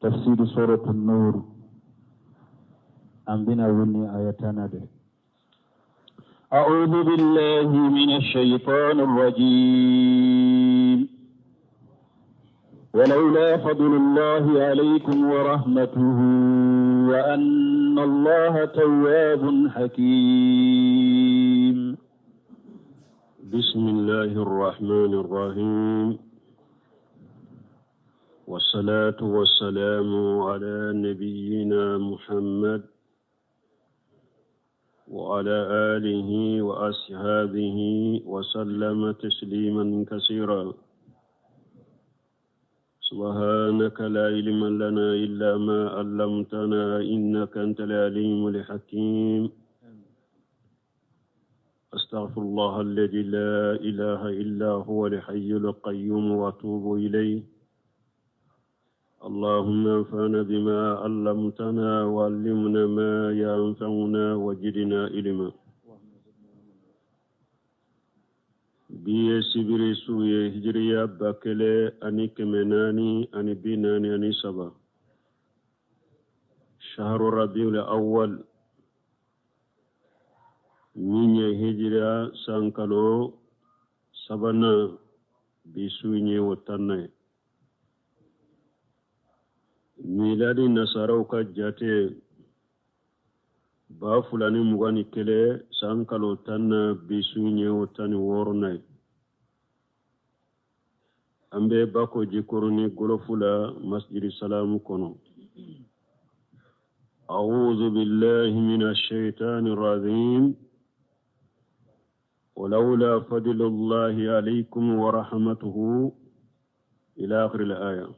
Tafsir suratu Nur, an bɛna wuli ni aya 10nan de. أعوذ بالله من الشيطان الرجيم. ولولا فضل الله عليكم ورحمته وأن الله تواب حكيم. بسم الله الرحمن الرحيم، والصلاة والسلام على نبينا محمد وعلى آله وأصحابه وسلم تسليما كثيرا. سبحانك لا علم لنا إلا ما علمتنا إنك أنت العليم الحكيم. أستغفر الله الذي لا إله إلا هو الحي القيوم وأتوب إليه. اللهم انفعنا بما علمتنا وعلمنا ما ينفعنا وزدنا علما. Bi ye sibiri su ye, hijiriya 1443, shahru rabiul awwal, min ye hijiriya san kalo sabanan, bi su ye o 10nan ye. Miladi nasaraw ka jate, 2021 san kalo 10nan, bi su ye o 16nan ye. An bɛ Bako Jikɔrɔni Gɔlɔfu la, Masjidi Salamu kɔnɔ. أعوذ بالله من الشيطان الرجيم. ولولا فضل الله عليكم ورحمته إلى آخر الآية.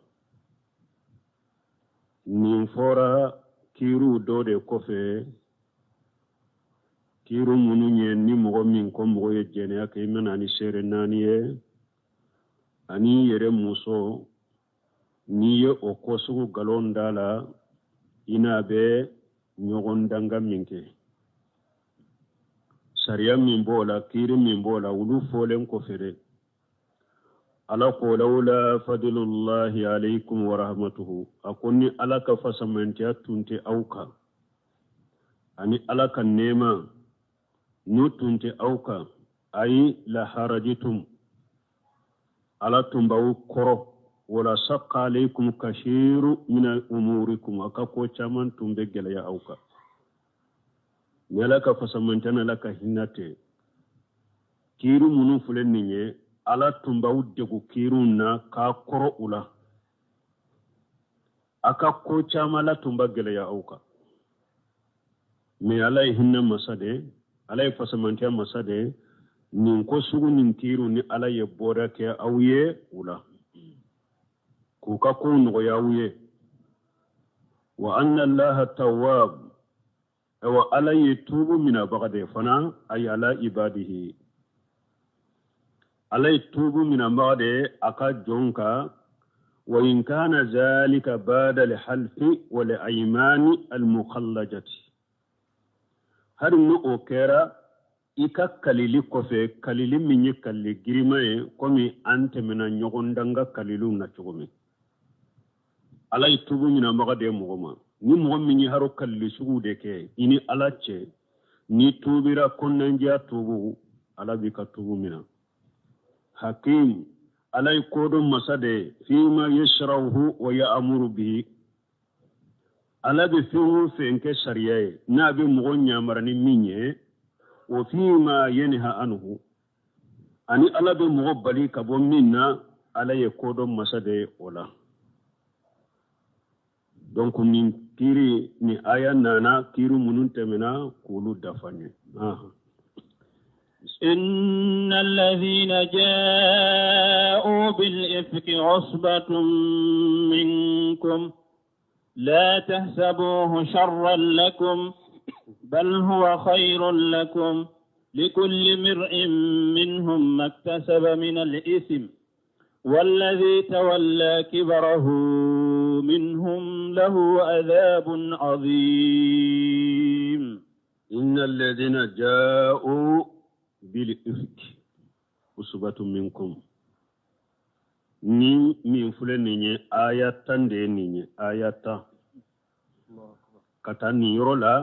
Nin fɔra kiiriw dɔ de kɔfɛ, kiiri minnu ye ni mɔgɔ min ko mɔgɔ ye jɛnɛya kɛ, i mana ni seere naani ye ani i yɛrɛ muso, n'i ye o ko sugu nkalon da la, i n'a bɛ ɲɔgɔn danga min kɛ, sariya min b'o la, kiiri min b'o la, olu fɔlen kɔfɛ dɛ, Ala ko lawla fadlullahi alaykum wa rahmatuhu, a ko ni Ala ka fasamantiya tun tɛ aw kan ani Ala ka nɛɛma n'o tun tɛ aw kan, ayi la harajitum, Ala tun b'aw kɔrɔ, wala saqqa alaykum kashiru min umurikum, a ka ko caman tun bɛ gɛlɛya aw kan. Ni Ala ka fasamantiya ni Ala ka hinɛ tɛ, kiiri minnu filɛ nin ye, Ala tun b'aw degu kiiriw na k'a kɔrɔ u la, a ka ko caman la tun b'a gɛlɛya aw kan. Mɛ Ala ye hinɛ masa de, Ala ye fasamantiya masa de. Nin ko sugu nin kiiriw ni Ala ye bɔda kɛ aw ye u la k'u ka kow nɔgɔya aw ye. Wa anna allaha tawwab, ayiwa Ala ye tuubu minabaga de fana, ay ala ibadihi, Ala ye tuubu minabaga de a ka jɔn kan. Wa in kana zalika bada alhalfi wal aymani almukhallajati, hali ni o kɛra i ka kalili kɔfɛ, kalili min ye kalili girima ye, komi an tɛmɛna ɲɔgɔn danga kaliliw na cogo min. Ala ye tuubu minabaga de ye mɔgɔ ma. Ni mɔgɔ min ye haro kalili sugu de kɛ i ni Ala cɛ, ni tuubira kɔnɔnajɛya tuubu, Ala b'i ka tuubu mina. Hakim, Ala ye kodɔn masa de ye. Fima yashrauhu wa ya'muru bihi, Ala bɛ fɛn o fɛn kɛ sariya ye n'a bɛ mɔgɔ ɲamara ni min ye, wa fima yanha anhu, ani Ala bɛ mɔgɔ bali ka bɔ min na, Ala ye kodɔn masa de ye o la. Donc nin kiiri ni aya nana kiiri minnu tɛmɛna k'olu dafa ɲɛ. إن الذين جاءوا بالإفك عصبة منكم لا تحسبوه شرا لكم بل هو خير لكم لكل امرئ منهم ما اكتسب من الإثم والذي تولى كبره منهم له عذاب عظيم. إن الذين جاءوا بالإفك عصبة منكم. Ni min filɛ nin ye, aya 10 de ye nin ye, aya 10 ka taa nin yɔrɔ la,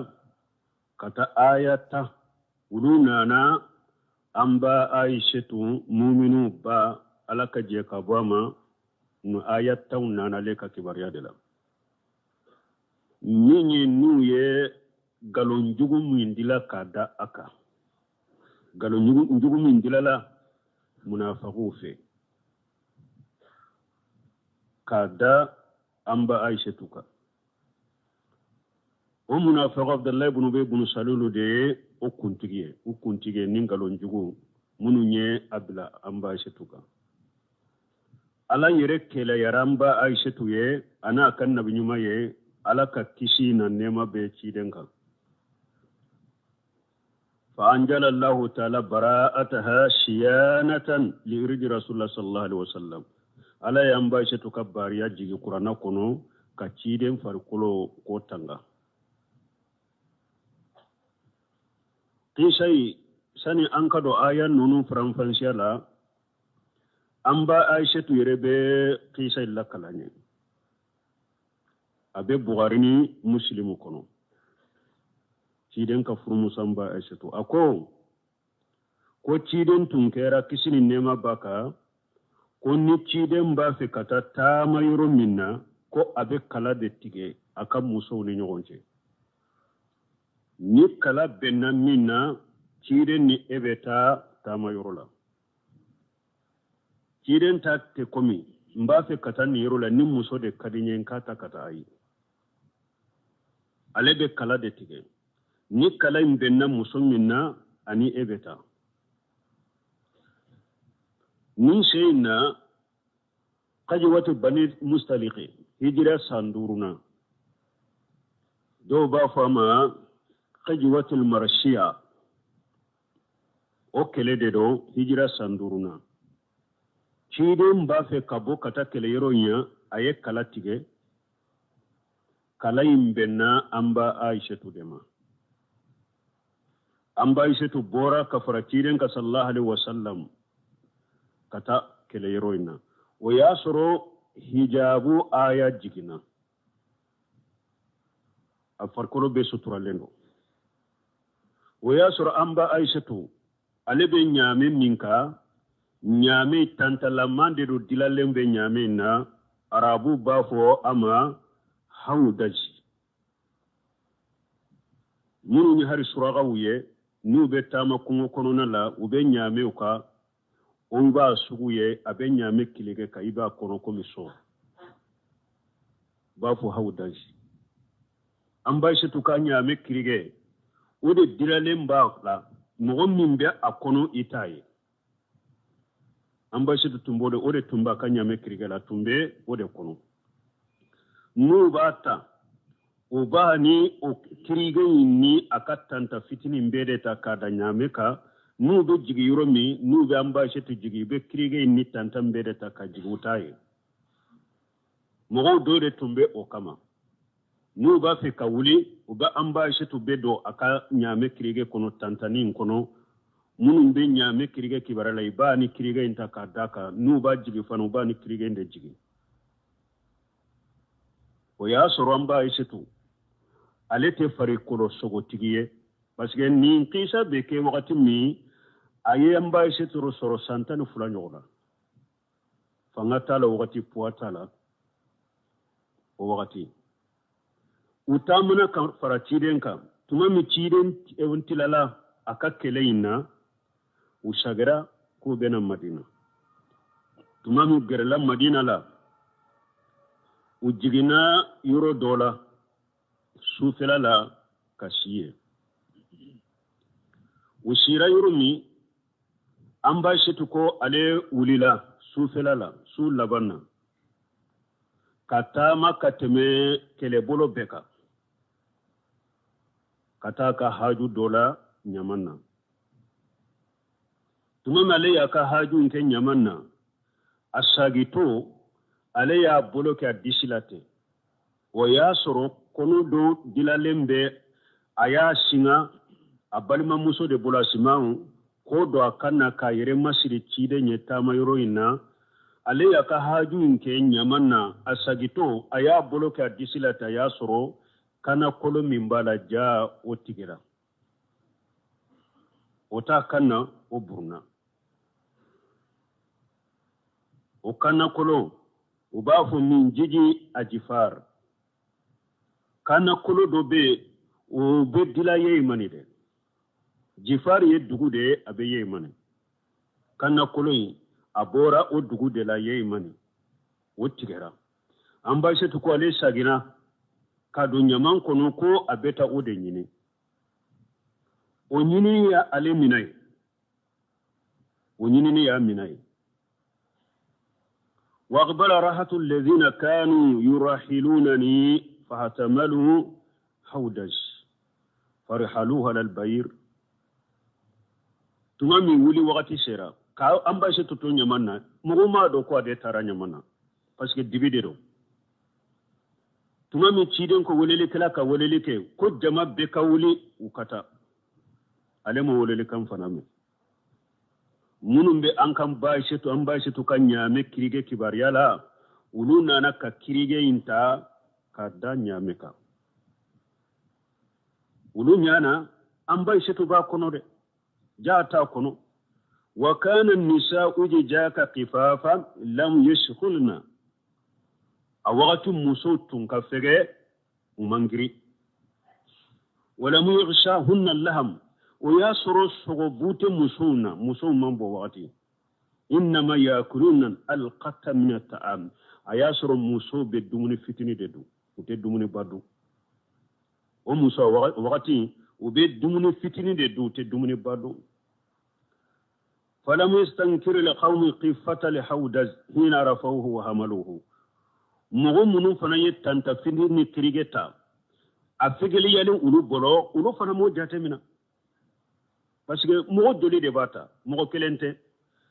ka taa aya 10. Olu nana an ba Ayisetu, muminu ba, Ala ka jɛ ka bɔ a ma. Nin aya 10 nana ale ka kibaruya de la, min ye n'u ye nkalon jugu min dila k'a da a kan, nkalon jugu min dilala munafagiw fɛ k'a da an ba Ayisetu kan. O munafaga Abudulayi bunu Ubayi bunu Salulu de ye o kuntigi ye, o kuntigi ye ni nkalon jugu minnu ye a bila an ba Ayisetu kan. Ala yɛrɛ kɛlɛyara an ba Ayisetu ye, a n'a ka nabi ɲuman ye, Ala ka kisi na nɛɛma bɛ ciden kan. Fa anjala Allahu taala bara'ataha siyanatan li irdi rasulullah sallallahu alaihi wasallam. Ala y'an ba Ayisetu ka bariya jigi kuranna kɔnɔ ka ciden farikolo ko tanga. Kisa in, sani an ka don aya ninnu faranfasiya la, an ba Ayisetu yɛrɛ bɛ kisa in lakala an ye. A bɛ Bugari ni Musilimu kɔnɔ. Ciden ka furumuso an ba Ayisetu a ko ciden tun kɛra, kisi ni nɛɛma b'a kan, ko ni ciden b'a fɛ ka taa taama yɔrɔ min na, ko a bɛ kala de tigɛ a ka musow ni ɲɔgɔn cɛ. Ni kala bɛnna min na, ciden ni e bɛ taa taama yɔrɔ la. Ciden ta tɛ komi n b'a fɛ ka taa nin yɔrɔ la, ni muso de ka di n ye, n k'a ta ka taa. Ayi, ale bɛ kala de tigɛ. Ni kala in bɛnna muso min na, ani e bɛ taa. Nin sen in na, kajiwatu Bani Mustaliki, hijira san duurunan, dɔw b'a fɔ a ma kajiwatul Marasiya, o kɛlɛ de don. Hijira san duurunan, ciden b'a fɛ ka bɔ ka taa kɛlɛyɔrɔ in na, a ye kala tigɛ. Kala in bɛnna an ba Ayisetu de ma. An ba Ayisetu bɔra ka fara ciden kan sallallahu alaihi wasallam ka taa kɛlɛyɔrɔ in na. O y'a sɔrɔ hijabu aya jiginna, a farikolo bɛɛ suturalen don. O y'a sɔrɔ an ba Ayisetu, ale bɛ ɲaamɛ min kan, ɲaamɛ tantalaman de don, dilalen bɛ ɲaamɛ in na. Arabu b'a fɔ a ma hawudaji. Minnu ye hari surakaw ye, n'u bɛ taama kungo kɔnɔna la, u bɛ ɲaamɛw kan, o b'a sugu ye, a bɛ ɲaamɛ kileke kan, i b'a kɔnɔ komi so, u b'a fɔ hawudaji. An ba Ayisetu ka ɲaamɛ kirikɛ, o de dilalen b'a la, mɔgɔ min bɛ a kɔnɔ, i t'a ye. An ba Ayisetu tun b'o de, o de tun b'a ka ɲaamɛ kirikɛ la, tun bɛ o de kɔnɔ. N'u b'a ta, u b'a ni o kirikɛ in ni a ka tanta fitinin bɛɛ de ta k'a da ɲaamɛ kan. N'u bɛ jigin yɔrɔ min, n'u bɛ an ba Ayisetu jigin, u bɛ kirikɛ in ni tanta bɛɛ de ta ka jigin, u t'a ye. Mɔgɔw dɔw de tun bɛ o kama. N'u b'a fɛ ka wuli, u bɛ an ba Ayisetu bɛ don a ka ɲaamɛ kirikɛ kɔnɔ, tantanin in kɔnɔ. Minnu bɛ ɲaamɛ kirikɛ kibaruya la, i b'a ni kirikɛ in ta k'a d'a kan. N'u b'a jigin fana, u b'a ni kirikɛ in de jigin. O y'a sɔrɔ an ba Ayisetu, ale tɛ farikolo sogotigi ye, parce que nin kisa bɛ kɛ wagati min, a ye an ba Ayisetu sɔrɔ san 12 ɲɔgɔn na. Fanga t'a la wagati, poids t'a la o wagati. U taamana ka fara ciden kan. Tuma min ciden tilala a ka kɛlɛ in na, u sagira k'u bɛna Madina. Tuma min gɛrɛla Madina la, u jiginna yɔrɔ dɔ la sufɛla la ka si yen. U sira yɔrɔ min, an ba Ayisetu ko ale wulila sufɛla la, su laban na, ka taama ka tɛmɛ kɛlɛbolo bɛɛ kan ka taa ka haju dɔ la ɲaman na. Tuma min ale y'a ka haju in kɛ ɲaman na, a sagitɔ, ale y'a bolo kɛ a disi la ten. O y'a sɔrɔ kɔnɔ dɔ dilalen bɛ, a y'a singa a balimamuso de bolo, Asimaw, ko don a ka na k'a yɛrɛ masiri ciden ye taama yɔrɔ in na. Ale y'a ka haju in kɛ ɲaman na, a sagitɔ a y'a bolo kɛ a disi la ten, a y'a sɔrɔ kana kolo min b'a la, ja o tigɛra, o t'a kan na, o burunna. O kana kolo, u b'a fɔ min jiji ajifar, kana kolo dɔ bɛ yen, o bɛ dila Yemani dɛ. Jifar ye dugu de ye, a bɛ Yemani. Kana kolo in, a bɔra o dugu de la Yemani, o tigɛra. An ba Asetu ko ale saginna ka don ɲaman kɔnɔ ko a bɛ taa o de ɲini. O ɲinini y'a ale minɛ ye, o ɲinini y'a minɛ ye. وأقبل رهط الذين كانوا يراحلونني فاحتملوا حودج فرحلوها للبير. Tuma min wuli wagati sera ka an ba Asetu to ɲaman na, mɔgɔ m'a dɔn ko ale taara ɲaman na, parce que dibi de don. Tuma min ciden ko welelikɛla ka weleli kɛ ko jama bɛɛ ka wuli u ka taa, ale ma welelikan fana mɛn. Minnu bɛ an kan ba Asetu, an ba Asetu ka ɲaamɛ kirige kibaruya la, olu nana ka kirige in ta ka da ɲaamɛ kan. Olu ɲana an ba Asetu b'a kɔnɔ dɛ, ja t'a kɔnɔ. Wa kana nisa'u jaka kifafa lam yashkhulna. A wagati musow tun ka fɛgɛ, u man girin. Walam yaghshahunna laham. O y'a sɔrɔ sogobu tɛ musow na, musow man bɔ wagati. Innama yakuluna alqata min at'am. A y'a sɔrɔ musow bɛ dumuni fitini de dun, u tɛ dumuni ba dun. O muso wagati u bɛ dumuni fitini de dun, u tɛ dumuni ba dun. Falam yastankir liqawmi qifata lihawdaz hina rafawhu wa hamaluhu. Mɔgɔ minnu fana ye tantafini ni kirige ta, a fɛgɛliyalen olu bolo, olu fana m'o jateminɛ, parce que mɔgɔ joli de b'a ta? Mɔgɔ kelen tɛ.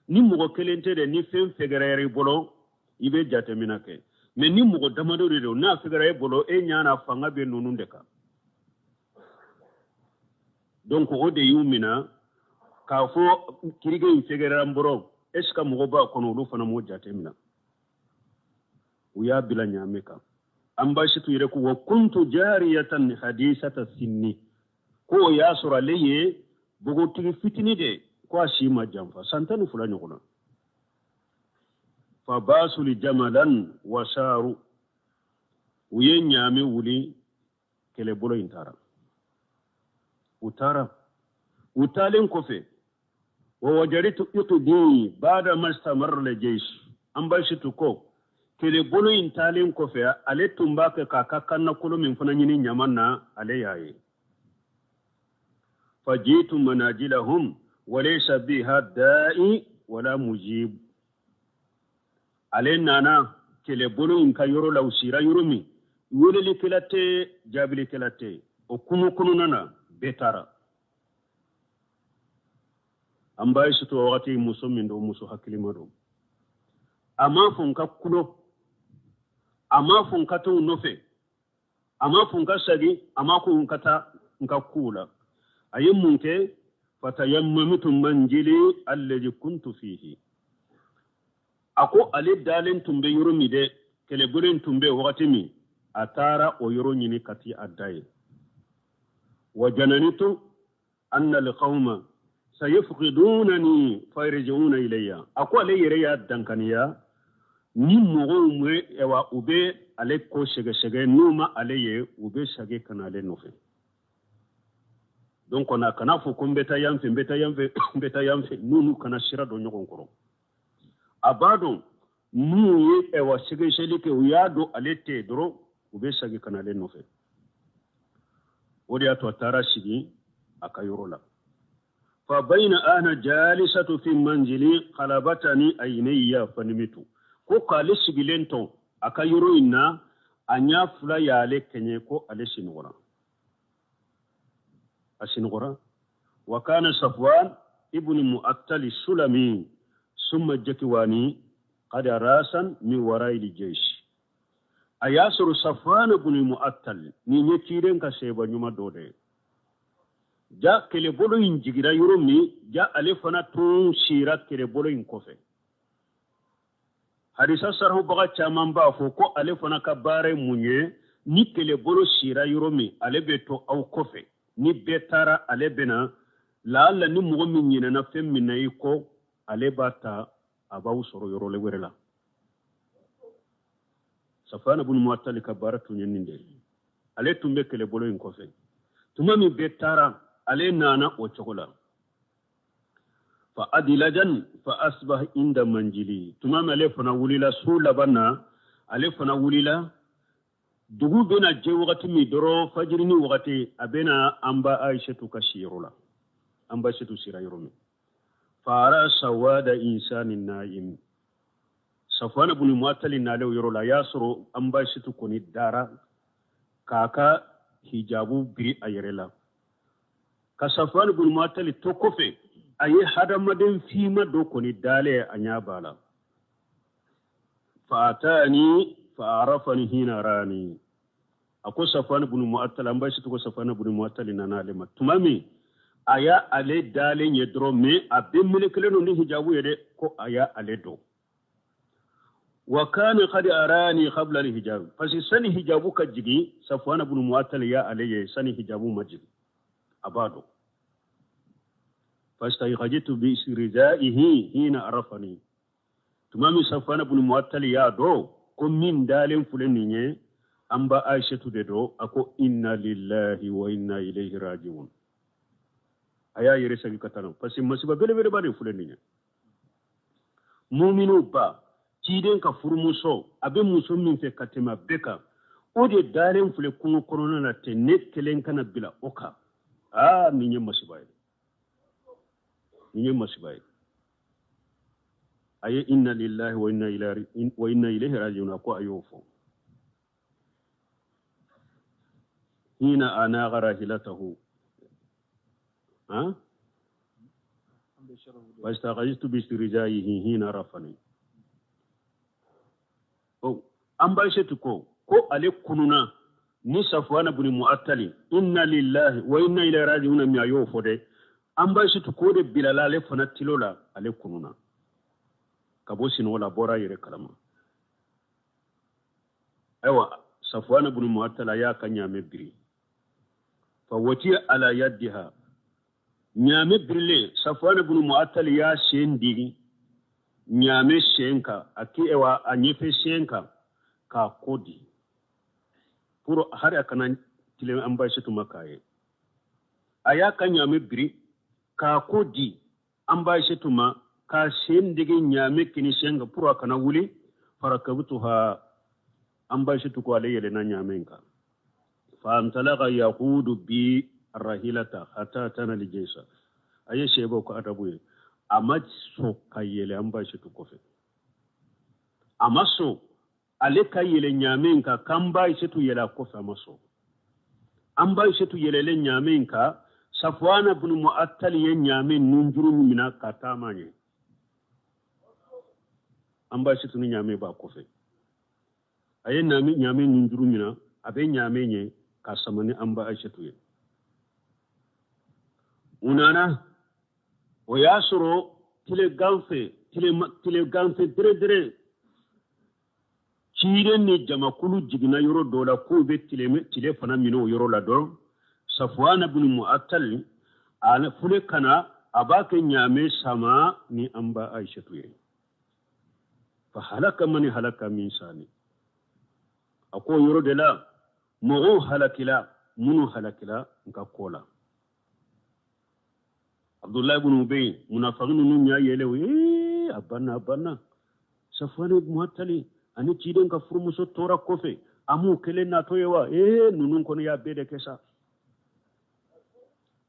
Ni mɔgɔ kelen tɛ dɛ, ni fɛn fɛgɛrɛ i bolo, i bɛ jateminɛ kɛ. Mais ni mɔgɔ damadɔ de don, n'a fɛgɛrɛ i bolo, e ɲana fanga bɛ ninnu de kan. Donc o de y'u minɛ k'a fɔ kirige in fɛgɛrɛ an bolo, est ce que mɔgɔ b'a kɔnɔ? Olu fana m'o jateminɛ, u y'a bila ɲaamɛ kan. An ba Asetu yɛrɛ ko wa kuntu jariyatan hadisata sinni, ko o y'a sɔrɔ ale ye npogotigi fitini de, ko a si ma janfa san 12 ɲɔgɔn na. Fa basuli jamalan wasaru, u ye ɲaamɛ wuli, kɛlɛbolo in taara. U taara, u taalen kɔfɛ, wa wajaritu iqdi bada ma istamarra le jeish. An ba Asetu ko kɛlɛbolo in taalen kɔfɛ, ale tun b'a kɛ k'a ka kannakolo min fana ɲini ɲaman na, ale y'a ye. Fajitu manajilahum walaysa biha da'i wala mujib. Ale nana kɛlɛbolo in ka yɔrɔ la, u sira yɔrɔ min, welelikɛla tɛ, jaabilikɛla tɛ, o kungo kɔnɔna na, bɛɛ taara. An ba Asetu wagati muso min don, muso hakilima don. A m'a fɔ n ka kulo, a m'a fɔ n ka taa u nɔfɛ, a m'a fɔ n ka segin, a m'a ko n ka taa n ka kow la. A ye mun kɛ? Fatayammamtu manjili alladhi kuntu fihi. A ko ale dalen tun bɛ yɔrɔ min dɛ, kɛlɛbolo in tun bɛ wagati min, a taara o yɔrɔ ɲini ka ti a da ye. Wa jananitu anna alqawma sayafqidunani fayarji'una ilayya. A ko ale yɛrɛ y'a dankaniya ni mɔgɔw bɛ, wa u bɛ ale ko sɛgɛsɛgɛ, n'u ma ale ye, u bɛ segin ka na ale nɔfɛ. Donc na kana fɔ ko n bɛ taa yan fɛ, n bɛ taa yan fɛ, n bɛ taa yan fɛ, n'olu kana sira don ɲɔgɔn kɔrɔ. A b'a dɔn n'u ye ɛwa sɛgɛsɛgɛli kɛ, u y'a dɔn ale tɛ yen dɔrɔn, u bɛ segin ka na ale nɔfɛ. O de y'a to a taara sigi a ka yɔrɔ la. Fa bayna ana jalisatu fi manzili qalabatani aynayya fanimitu. Ko k'ale sigilen to a ka yɔrɔ in na, a ɲɛ fila y'ale kɛɲɛ, ko ale sinɔgɔra, a sinɔgɔra. Wa kana Safwan ibn Mu'attal Sulami summa Jakiwani qad rasan min wara'i al-jaysh. A y'a sɔrɔ Safwan ibn Mu'attal ni ye ciden ka seba ɲuman dɔ de ye. Ja kɛlɛbolo in jigira yɔrɔ min, ja ale fana tun sira kɛlɛbolo in kɔfɛ. Hadisa sarahubaga caman b'a fɔ ko ale fana ka baara ye mun ye? Ni kɛlɛbolo sira yɔrɔ min, ale bɛ to aw kɔfɛ. Ni bɛɛ taara, ale bɛ na. Laala ni mɔgɔ min ɲinɛna fɛn min na i kɔ, ale b'a ta, a b'aw sɔrɔ yɔrɔ wɛrɛ la. Safana bunu Muatali ka baara tun ye nin de ye. Ale tun bɛ kɛlɛbolo in kɔfɛ. Tuma min bɛɛ taara, ale nana o cogo la. Fa adilajan fa asbah inda manjili. Tuma min ale fana wulila su laban na, ale fana wulila dugu bɛna jɛ wagati min dɔrɔn, fajirini wagati, a bɛna an ba Aishatu ka siyɔrɔ la. An ba Aishatu sira yɔrɔ min, fara sawada insani naim. Safwana bunu Muatali nale o yɔrɔ la, a y'a sɔrɔ an ba Aishatu kɔni dara k'a ka hijabu biri a yɛrɛ la. Ka Safwana bunu Muatali to kɔfɛ, a ye hadamaden fima dɔ kɔni dalen, a ɲɛ b'a la. Fa atani fa arafani hina rani. A ko Safwana bunu Muatali, an ba Aishatu ko Safwana bunu Muatali nana ale ma tuma min, a y'a ale dalen ye dɔrɔn, mais a bɛɛ melekelen don ni hijabu ye dɛ, ko a y'a ale dɔn. Wa kana qad arani qabla al-hijab, parce que sani hijabu ka jigin, Safwana bunu Muatali ya ale ye sani hijabu ma jigin, a b'a dɔn. Fastaykhajtu bi ridaihi hina arafani. Tuma min Safwana bunu Muatali y'a dɔn ko min dalen filɛ nin ye, an ba Aishatu de don, a ko inna lillahi wa inna ilayhi rajiun. A y'a yɛrɛ segin ka taa na, parce que masiba belebeleba de filɛ nin ye. Muminu ba, ciden ka furumuso, a bɛ muso min fɛ ka tɛmɛ a bɛɛ kan, o de dalen filɛ kungo kɔnɔna na ten, ne kelen kana bila o kan. Aa, nin ye masiba ye, nin ye masiba ye. A ye inna lillahi wa inna ilayhi rajiun, a ko a y'o fɔ. Hina anagha rahilatahu ha wastaghaytu bi istirjaihi hina rafani. Oh, an ba shi ko ko ale kununa ni Safwana bin Mu'attali inna lillahi wa inna ilayhi raji'un mi ayo fo de. An ba shi ko de bilala ale fana tilo la, ale kununa ka bɔ sinɔgɔ la, bɔra yɛrɛ kalama. Ayiwa, Safwana bin Mu'attali y'a ka ɲaamɛ biri. Fa watiya ala yaddiha, ɲaamɛ birilen, Safwana bin Mu'attali y'a sen digi ɲaamɛ sen kan, a ki ewa a ɲɛfɛ sen kan k'a ko di pour hari a kana tilen an ba Aishatu ma k'a ye. A y'a ka ɲaamɛ biri k'a ko di an ba Aishatu ma k'a sen digi ɲaamɛ kini sen kan pour a kana wuli. Farakabtuha, an ba Aishatu ko ale yɛlɛnna ɲaamɛ in kan. Fa antalaga yaqudu bi rahilata hatta tana lijesa. A ye sɛbɛw ko adabu ye, a ma sɔn ka yɛlɛ an ba Aishatu kɔfɛ, a ma sɔn ale ka yɛlɛ ɲaamɛ in kan k'an ba Aishatu yɛlɛ a kɔfɛ, a ma sɔn. An ba Aishatu yɛlɛlen ɲaamɛ in kan, Safwana bin Mu'attali ye ɲaamɛ nunjuru minɛ ka taama ɲɛ. An ba Aishatu ni ɲaamɛ b'a kɔfɛ, a ye ɲaamɛ nunjuru minɛ, a bɛ ɲaamɛ ɲɛ ka sama ni an ba Aishatu ye. U nana, o y'a sɔrɔ tilegan fɛ dere dere, ciden ni jamakulu jiginna yɔrɔ dɔ la k'u bɛ tile fana minɛ o yɔrɔ la dɔrɔn. Safwana bin Mu'attal a fule kana a b'a kɛ ɲaamɛ sama ni an ba Aishatu ye. Fa halaka man halaka min sani. A ko yɔrɔ de la mɔgɔw halakila minnu halakila n ka ko la. Abdullahi ibn Ubay, munafiki ninnu y'a yɛlɛ o ye, a banna, a banna. Safwana ibn Mu'attali ani ciden ka furumuso tora kɔfɛ, a m'u kelen natɔ ye wa? Ee, ninnu kɔni y'a bɛɛ de kɛ sa.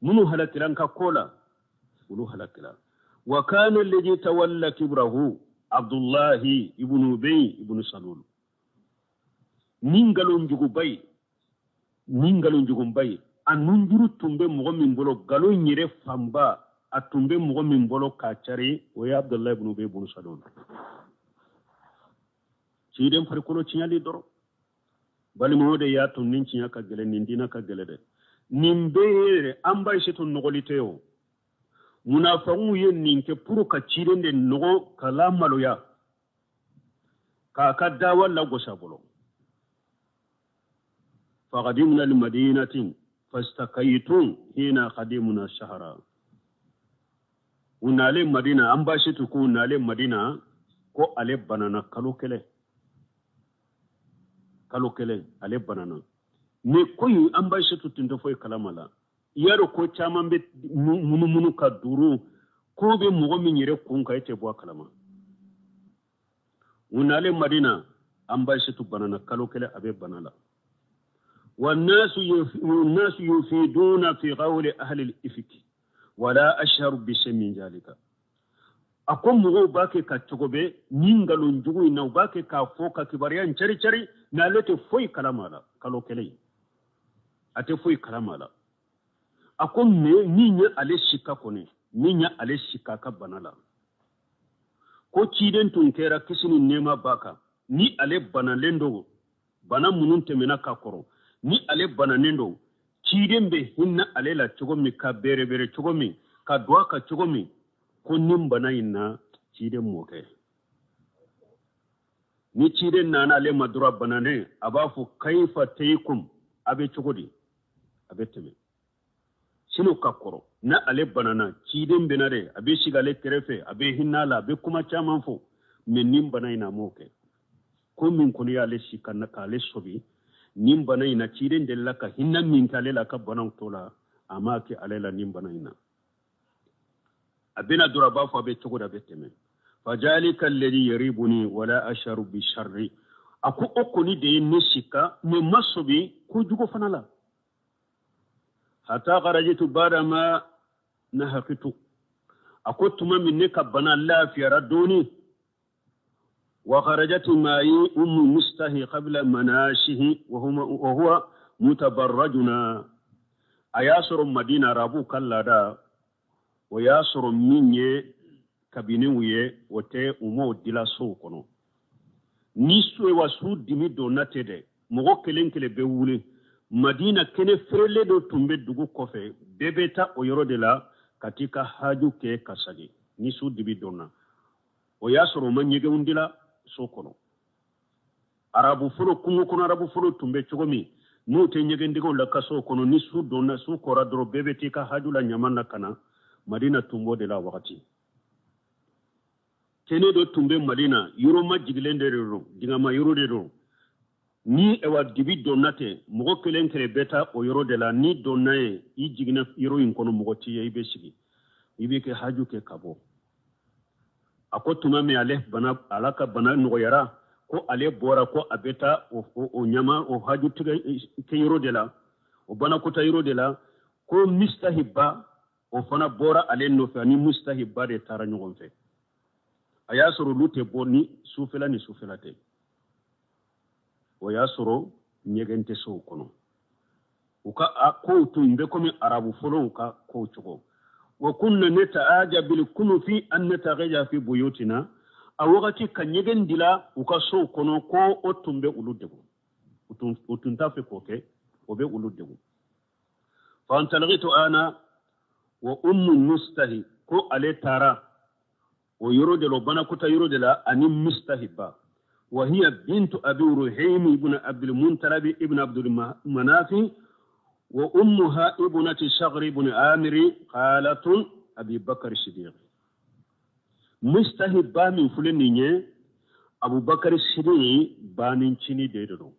Minnu halakila n ka ko la, olu halakila. Wa kana alladhi tawalla kibrahu Abdullahi ibn Ubay ibn Salul. Ni nkalon juguba ye, ni nkalon juguba ye, a nunjuru tun bɛ mɔgɔ min bolo, nkalon yɛrɛ fanba a tun bɛ mɔgɔ min bolo k'a cari, o ye Abdullahi ibn Ubay ibn Salul. Ciden farikolo tiɲɛli dɔrɔn, balimaw de y'a to nin tiɲɛ ka gɛlɛn, nin diinɛ ka gɛlɛn dɛ. Nin bɛɛ ye yɛrɛ an ba Aishatu nɔgɔli tɛ o. Munafagiw ye nin kɛ pour ka ciden de nɔgɔ ka lamaloya. K'a ka dawa lagosi a bolo. Faqadimna almadinati fastakaytu hina qadimna shahra. U nalen Madina, an baasi tu k'u nalen Madina ko ale banana kalo kelen. Kalo kelen ale banana. Mais ko in an baasi tu tun tɛ foyi kalama la. I y'a dɔn ko caman bɛ munumunu ka duuru ko bɛ mɔgɔ min yɛrɛ kun kan, e tɛ bɔ a kalama. U nalen Madina, an baasi tu banana kalo kelen a bɛ bana la. والناس يفيدون في قول أهل الإفك ولا أشهر بشيء من ذلك. A ko mɔgɔw b'a kɛ ka cogo bɛɛ ni nkalon jugu in na, u b'a kɛ k'a fɔ ka kibaruya in cari cari, mais ale tɛ foyi kalama la. Kalo kelen a tɛ foyi kalama la. A ko mais min ye ale sika kɔni, min ye ale sika ka bana la, ko ciden tun kɛra kisi ni nɛɛma b'a kan, ni ale banalen don, bana minnu tɛmɛna ka kɔrɔ, ni ale bananen don, ciden bɛ hinɛ ale la cogo min, ka bɛrɛbɛrɛ cogo min, ka don a kan cogo min, ko nin bana in na ciden m'o kɛ. Ni ciden nana ale ma dɔrɔn bananen, a b'a fɔ kayifa teyikum, a bɛ cogo di, a bɛ tɛmɛ. Sino ka kɔrɔ na ale banana, ciden bɛ na dɛ, a bɛ sigi ale kɛrɛfɛ, a bɛ hinɛ a la, a bɛ kuma caman fɔ, mais nin bana in na a m'o kɛ. Ko min kɔni y'ale si ka na k'ale sɔbi nin bana in na, ciden delila ka hinɛ min kɛ ale la ka banaw tɔ la, a m'a kɛ ale la nin bana in na. A bɛna dɔrɔn a b'a fɔ a bɛ cogo di, a bɛ tɛmɛ. Fajalika alladhi yaribuni wala asharu bi sharri. A ko o kɔni de ye ne sika, mais ma sɔbi kojugu fana la. Hatta kharajtu bada ma nahaqitu. A ko tuma min ne ka bana lafiyara dɔɔni, wa kharajat ma'i ummu mustahi qabla manashihi wa huwa mutabarrajuna. A y'a sɔrɔ Madina arabuw ka laada, o y'a sɔrɔ min ye kabiniw ye, o tɛ u m'o dila sow kɔnɔ. Ni so wa su dimi donna tɛ dɛ, mɔgɔ kelen kelen bɛ wuli. Madina kɛnɛ feerelen dɔ tun bɛ dugu kɔfɛ, bɛɛ bɛ taa o yɔrɔ de la ka t'i ka haju kɛ ka segin ni su dibi donna. O y'a sɔrɔ u ma ɲɛgɛnw dila so kɔnɔ. Arabu fɔlɔ, kungo kɔnɔ arabu fɔlɔ tun bɛ cogo min, n'u tɛ ɲɛgɛndigaw la ka so kɔnɔ, ni su donna, su kɔra dɔrɔn, bɛɛ bɛ t'i ka haju la ɲaman na ka na. Madina tun b'o de la wagati. Kɛnɛ dɔ tun bɛ Madina, yɔrɔ ma jigilen de don, dingama yɔrɔ de don. Ni ewa dibi donna ten, mɔgɔ kelen kelen bɛ taa o yɔrɔ de la. Ni donna yen, i jiginna yɔrɔ in kɔnɔ, mɔgɔ t'i ye, i bɛ sigi, i bɛ kɛ haju kɛ ka bɔ. A ko tuma min ale bana, ala ka bana nɔgɔyara, ko ale bɔra ko a bɛ taa o ɲama, o haju tigɛ kɛ yɔrɔ de la, o banakota yɔrɔ de la, ko Mustahiba o fana bɔra ale nɔfɛ, ani Mustahiba de taara ɲɔgɔn fɛ. A y'a sɔrɔ olu tɛ bɔ ni sufɛla ni sufɛla tɛ. O y'a sɔrɔ ɲɛgɛn tɛ sow kɔnɔ. U ka kow tun bɛ komi arabu fɔlɔw ka kow cogo. Wa kunna nata'aja bil kunufi an nataghaja fi buyutina. A wagati ka ɲɛgɛn dila u ka sow kɔnɔ, ko o tun bɛ olu degun. U tun t'a fɛ k'o kɛ, o bɛ olu degun. Fa antalghitu ana wa ummu mustahi, ko ale taara o yɔrɔ de la, o banakota yɔrɔ de la, ani Mustahiba. Wa hiya bintu abi ruhaym ibn abdul muntalib ibn abdul manafi wa ummuha ibnati shaghr ibn amir khalatun abi bakr siddiq. Mustahiba min filɛ nin ye, Abubakar Siddiq banincini de don.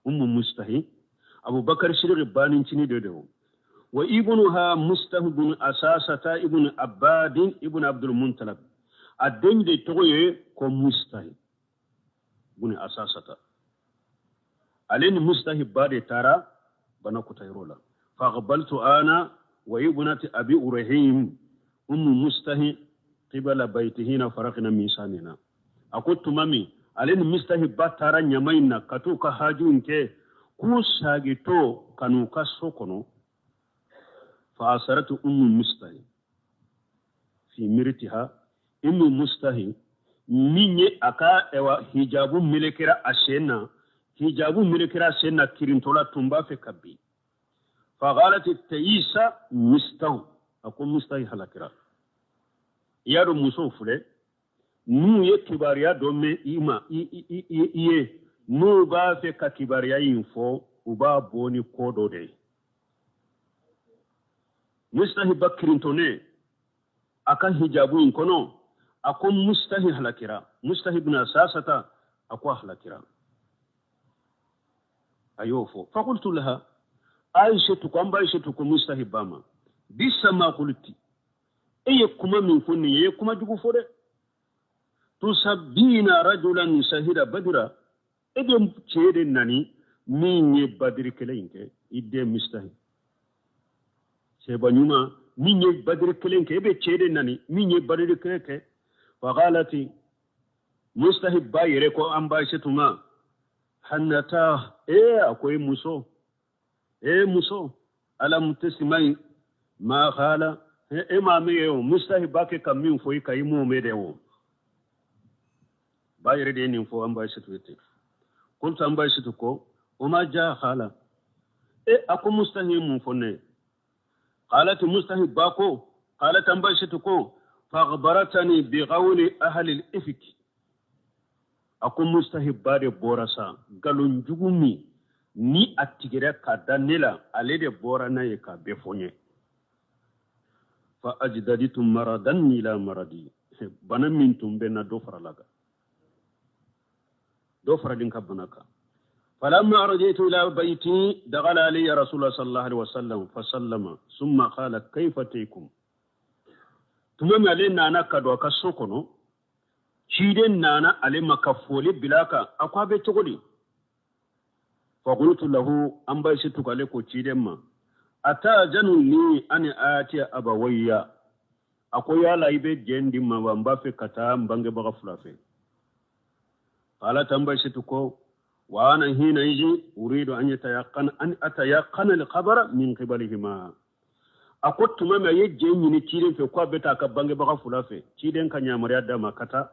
Ummu Mustahi, Abubakar Siddiq banincini de don. Wa ibnuha Mustahi ibn Asasata ibn Abbad ibn Abdul Muttalib. A den de tɔgɔ ye ko Mustahi ibn Asasata. Ale ni Mustahi ba de taara banakota yɔrɔ la. Faqbaltu ana wa ibnati Abi Urahim ummu Mustahi qibala baytihina faraqna min sanina. A ko tuma min ale ni Mustahi ba taara ɲama in na ka t'u ka haju in kɛ, k'u sagitɔ ka n'u ka so kɔnɔ. Fa asaratu ummu Mustahi fi mirtiha. Ummu Mustahi min ye a ka ewa hijabu melekera a sen na, hijabu melekera a sen na kirintola tun b'a fɛ ka bin. Fa qalat tayisa Mustahu, a ko Mustahi halakira. I y'a dɔn musow filɛ, N'u ye kibaruya dɔ mɛn i ma i ye, n'u b'a fɛ ka kibaruya in fɔ, u b'a bɔ ni ko dɔ de ye. Mustahi ba kirintonnen a ka hijabu in kɔnɔ, a ko Mustahi halakira. Mustahi ibn Asasata, a ko a halakira. A y'o fɔ. Fakultu laha Aishatu, ko an ba Aishatu ko Mustahi ba ma, bisa ma kulti, e ye kuma min fɔ nin ye, i ye kuma jugu fɔ dɛ. Tusabbina rajulan shahida badira, e bɛ cɛ de nani min ye badiri kɛlɛ in kɛ, i den Mustahi cɛba ɲuman min ye badiri kɛlɛ kɛ, e bɛ cɛ de nani min ye badiri kɛlɛ kɛ. Faqalati, Mustahi ba yɛrɛ ko an ba Aishatu ma, hannata, e a ko e muso, e muso, alam tasmai ma qala, e ma mɛn ye o, Mustahi ba kɛ ka min fɔ i ka i m'o mɛn dɛ o. Ba yɛrɛ de ye nin fɔ an ba Aishatu ye ten. Qultu, an ba Aishatu ko, o ma ja qala, e a ko Mustahi ye mun fɔ ne ye? Qalat, Mustahi ba ko, qalat, an ba Aishatu ko, fa akhbaratani bi qawli ahli al-ifk, a ko Mustahi ba de bɔra sa nkalon jugu min ni a tigɛra ka da ne la, ale de bɔra n'a ye k'a bɛɛ fɔ n ye. Fa ajdaditu maradan ila maradi, bana min tun bɛ na, dɔ farala kan, dɔ faralen ka bana kan. فلما رجعت إلى بيتي دخل علي رسول الله صلى الله عليه وسلم فسلم ثم قال كيف تيكم. Tuma min ale nana ka don a ka so kɔnɔ, ciden nana ale ma ka foli bila kan, a ko a bɛ cogo di? Faqultu lahu, an ba Aishatu k'ale ko ciden ma, atajanu li an atiya abawayya, a ko yala i bɛ jɛn di ma wa, n b'a fɛ ka taa n bangebaga fila fɛ. Qalat, an ba Aishatu ko, wa ana hina iji uridu an yatayaqana an atayaqana al-khabara min qibalihima, a ko tuma min a ye jɛn ɲini ciden fɛ ko a bɛ taa a ka bangebaga fila fɛ, ciden ka yamaruya d'a ma ka taa.